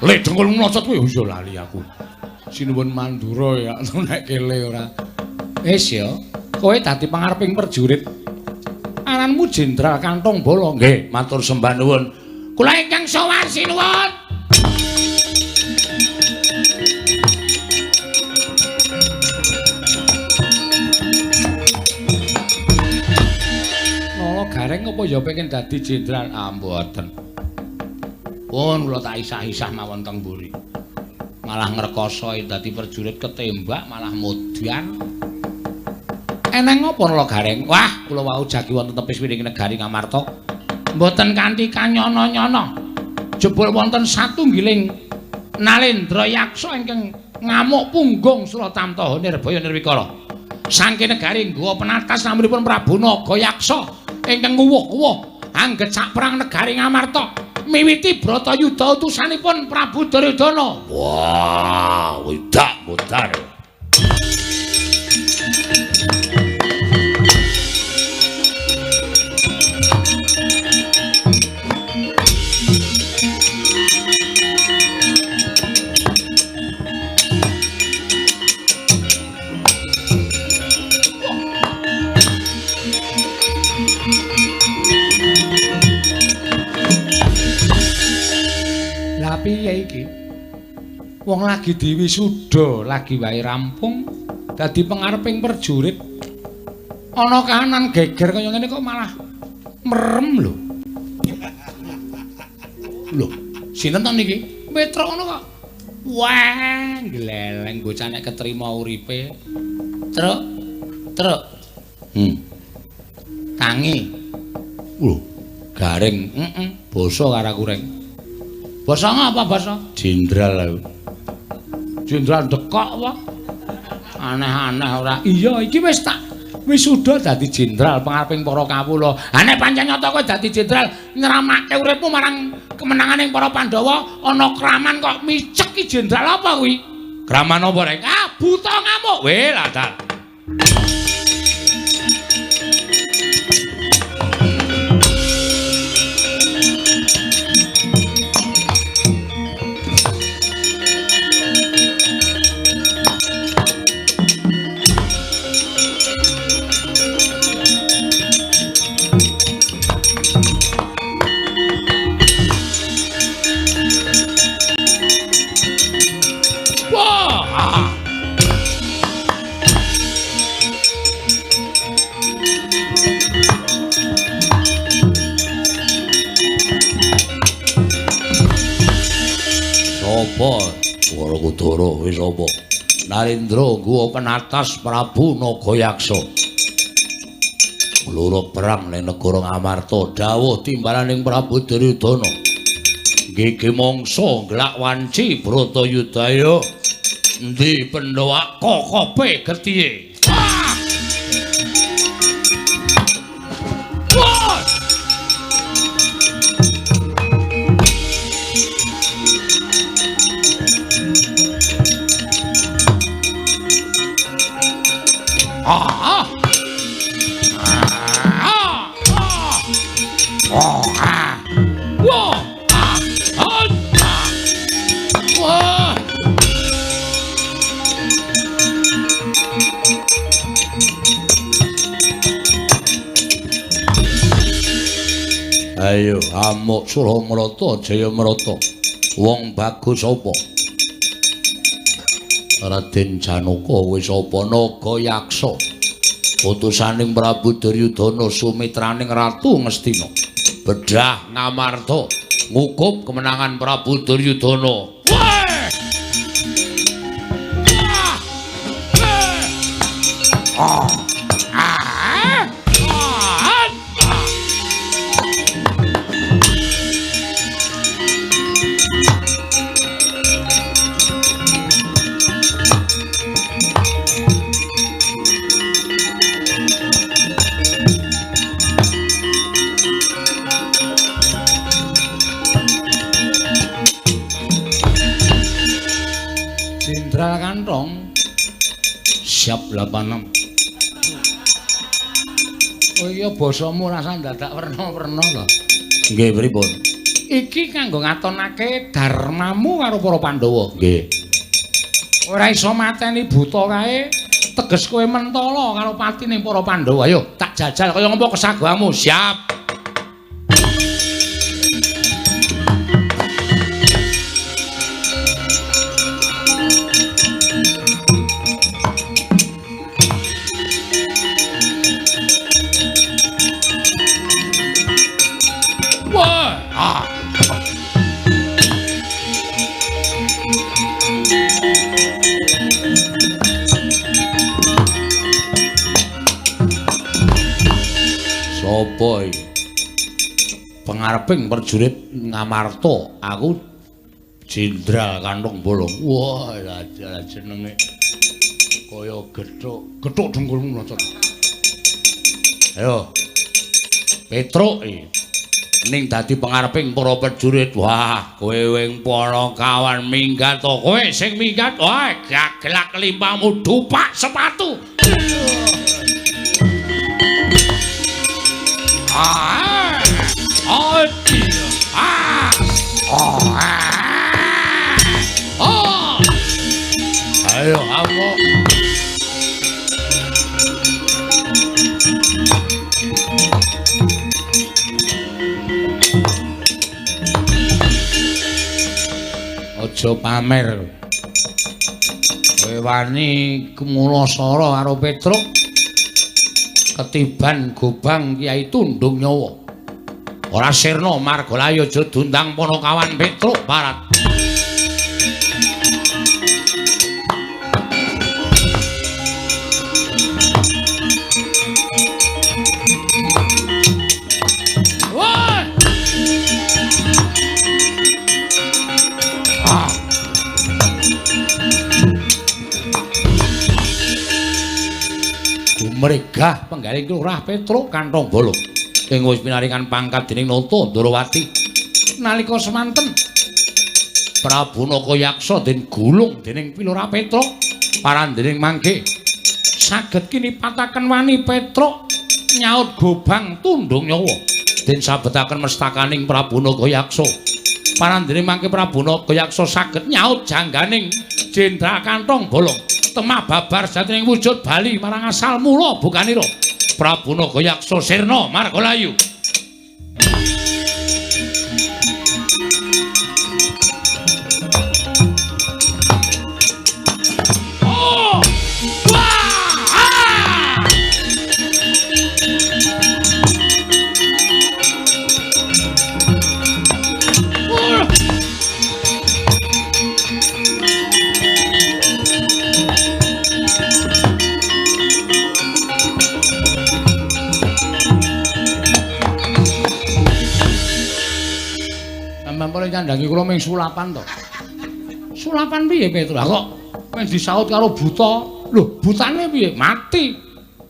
Le dengkul mlocot kuwi iya lali aku. Sinuwun Mandura ya nek kele ora. Wis ya, kowe dadi pangareping prajurit. Aranmu Jenderal Kantong Bala. Nggih, matur sembah nuwun. Kula ingkang sowan sinuwun. Nala Gareng apa ya pengen dadi jenderal? Ah, mboten. Pun kula tak isah-isah mawon teng mburi. Malah ngrekoso dadi prajurit ketembak, malah modyan. Eneng apa Nala Gareng? Wah, kula wau jagi wonten tepis wiring negari Ngamarta. Mboten kanthi kanyono-nyono. Jebul wonten satunggiling Nalendra Yaksa ingkang ngamuk punggung Suratamta Nirbaya Nirwikara. Saking negari nggawa penatas namanipun Prabu Nagayaksa ingkang nguwuh-uwuh angget sak perang negari Ngamarta. Miwiti Bratayuda utusanipun Prabu Duryudana. Wah, wedak modar. Piye iki? Wong lagi diwisuda, lagi wae rampung dadi pengareping prajurit. Ana kahanan geger kaya ngene kok malah merem lho. Lho, sinten to niki? Petruk ngono kok. Wah, gleleng bocah nek ketrima uripe. Truk, truk. Tangi. Lho, garing, heeh, basa karo aku reng. Basa ngapa basa? Jenderal aku. Jenderal dekok apa? Aneh-aneh ora. Iya, iki wis tak wisuda dadi jenderal pengareping para kawula. Ha nek pancen nyata kowe dadi jenderal nyramake uripmu marang kemenanganing para Pandhawa, ana kraman kok micek ki jenderal apa kuwi? Kraman apa rek? Ah, buta ngamuk. Weh, lah dal. Werkudara wis apa? Narendra nggawa penatas Prabu Nagayaksa. Ngluruk perang ning negara Ngamarta, dawuh timbalaning Prabu Duryudana. Gege mangsa nglak wanci Bratayuda. Endi Pandhawa kokope getihe? Wah! Ah! Ah! Ah! Ah! Wah! Ah! Ah! Wah! Ayo amuk Suramrata Jayamrata. Wong bagus apa? Raden Janaka wis apa Nagayaksa utusaning Prabu Duryudana sumitraning Ratu Ngastina bedah Ngamarta ngukup kemenangan Prabu Duryudana. Wah! Ah! Ah! Ah! Jenderal Kantong siap 86. Oh iya basamu rasa dadak werna-werna lho. Nggih pripun? Iki kanggo ngatonake dharmamu karo para Pandhawa. Nggih. Ora iso mateni buta kae Teges kowe mentala karo patine para Pandhawa. Ayo tak jajal kaya ngopo kesagohanmu. Siap. Wah, ah. Sopo iki? Pengareping prajurit Ngamarta, aku Jenderal Kantong Bolong. Wah, lah jenenge kaya gethuk, gethuk dengkulmu locot. Ayo. Petruk iki ning dadi pengareping para prajurit. Wah, kowe wing para kawan minggat to. Kowe sing minggat, wah, gagelak limpamu dupak sepatu. Ah, oh, ah, oh, ah, oh. Ayo, amok. Aja pamer. Kowe wani kumulasara karo Petruk. Ketiban gobang Kyai Tundung Nyawa. Ora sirna margalayu aja diundang Panakawan Petruk Barat. Woi! Ah. Gumregah penggaling Lurah Petruk Kantong Bolong ing wis pinaringan pangkat dening Nata Ndorowati. Nalika semanten Prabu Nakayaksa den gulung dening Pilurah Petruk parandening mangke saged kinipataken wani Petruk nyaut gobang tundung nyawa den sabetaken mestakaning Prabu Nakayaksa. Parandening mangke Prabu Nakayaksa saged nyaut jangganing Jenderal Kantong Bolong temah babar jatining wujud bali marang asal mula bukanira Prabu Nakayaksa sirna margalayu. Oh! Wah! Ah! Oh! Sampeyan paling nyandhangi kula ming sulapan to. Sulapan piye Petruk? Lah kok mung disaut karo buta. Lho, butane piye? Mati.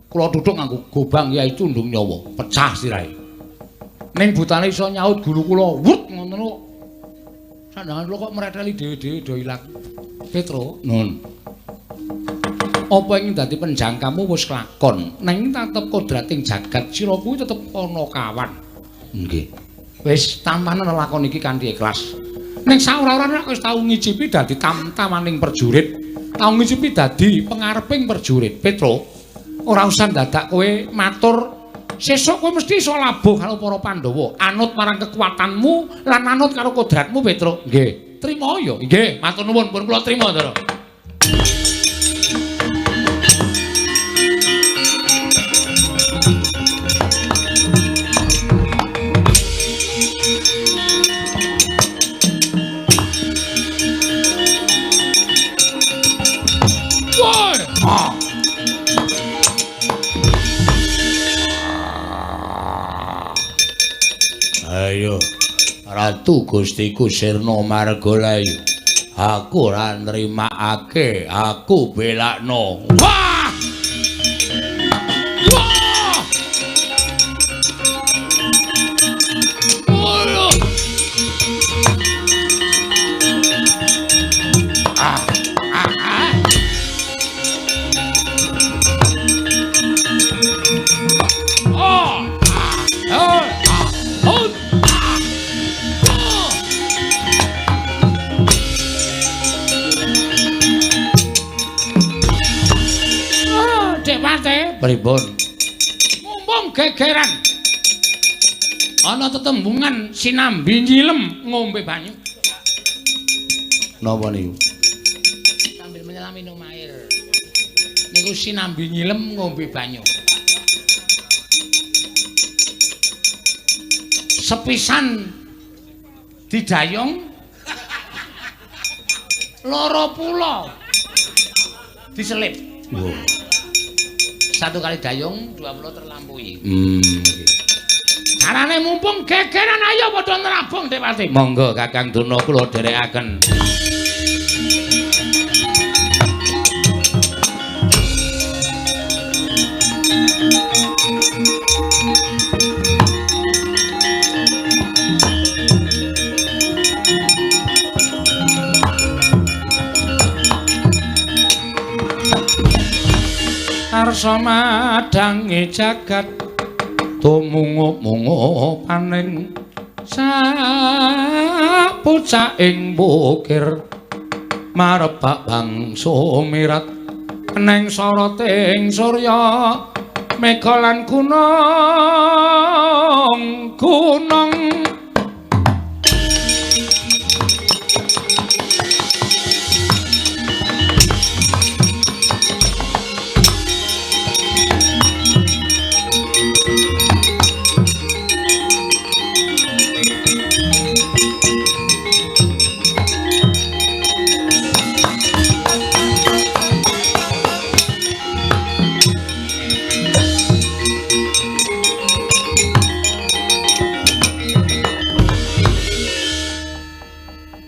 Kula tuthuk nganggo gobang Kyai Tundung Nyawa, pecah sirahe. Ning butane iso nyaut gulu kula, wut ngono kok. Sandhangan kula kok mreteli dhewe-dhewe do ilang. Petruk, nun. Apa ing dadi penjangkamu wis kelakon, nanging tetep kodrating jagat sira kuwi tetep ana kawan. Nggih. Wis tampanen lelakon iki kanthi ikhlas. Ning saora-ora wis tau ngicipi dadi tamtamaning prajurit, tau ngicipi dadi pengareping prajurit. Petruk, ora usah dadak kowe matur sesuk kowe mesti iso labuh karo para Pandhawa, anut marang kekuatanmu lan anut karo kodratmu, Petruk. Nggih. Trima ya. Nggih, matur nuwun pun kula trima, Ndara. Ayo, Ratu Gustiku Sirna Margalayu, aku ora nrimakake, aku belakno. Wah! Wah! Wah! Ah, ah, ah. Oh, ah, oh, ah, oh. Pripun? Mumpung gegeran. Ana tetembungan sinambi nyilem ngombe banyu. Napa niku? Sambil menyelam minum air. Niku sinambi nyilem ngombe banyu. Sepisan didayung loro pulo diselip. Wow. Satu kali dayung, dua pulo terlampaui. Carane mumpung gegeran ayo padha nerabong Dewati. Monggo Kakang Durna kula dherekaken. Arsa madhange jagat tumungup-mungup paning sapucaking bukir marebak bangsa mirat neng soroting surya mega lan gunung gunung.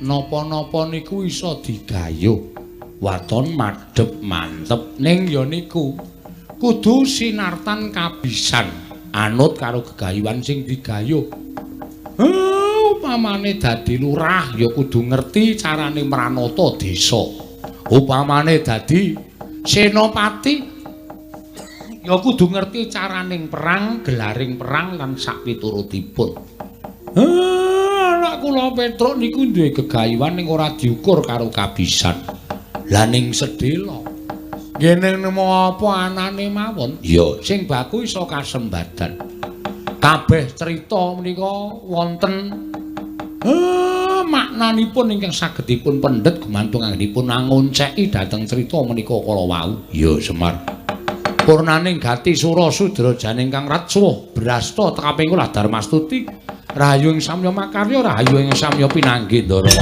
Napa-napa niku iso digayuh waton madhep mantep ning ya niku kudu sinartan kabisan anut karo gegayuhan sing digayuh. Upamane dadi lurah ya kudu ngerti carane mranata desa. Upamane dadi senopati ya kudu ngerti caraning perang, gelaring perang lan sakpiturutipun. Anak kula Petruk niku duwe gegayuhan ning ora diukur karo kabisan. Lah ning sedhela ngene nemu apa anane mawon? Ya sing baku iso kasembadan. Kabeh crita menika wonten maknanipun ingkang saged dipun pendhet gumantung anggenipun angonceki dhateng crita menika kala wau. Ya Semar. Purnaning gati sura sudra janing kang ratsuh brasta tekaping kula Darmastuti. Rahayu ing samya makarya, rahayu ing samya pinanggih ndara.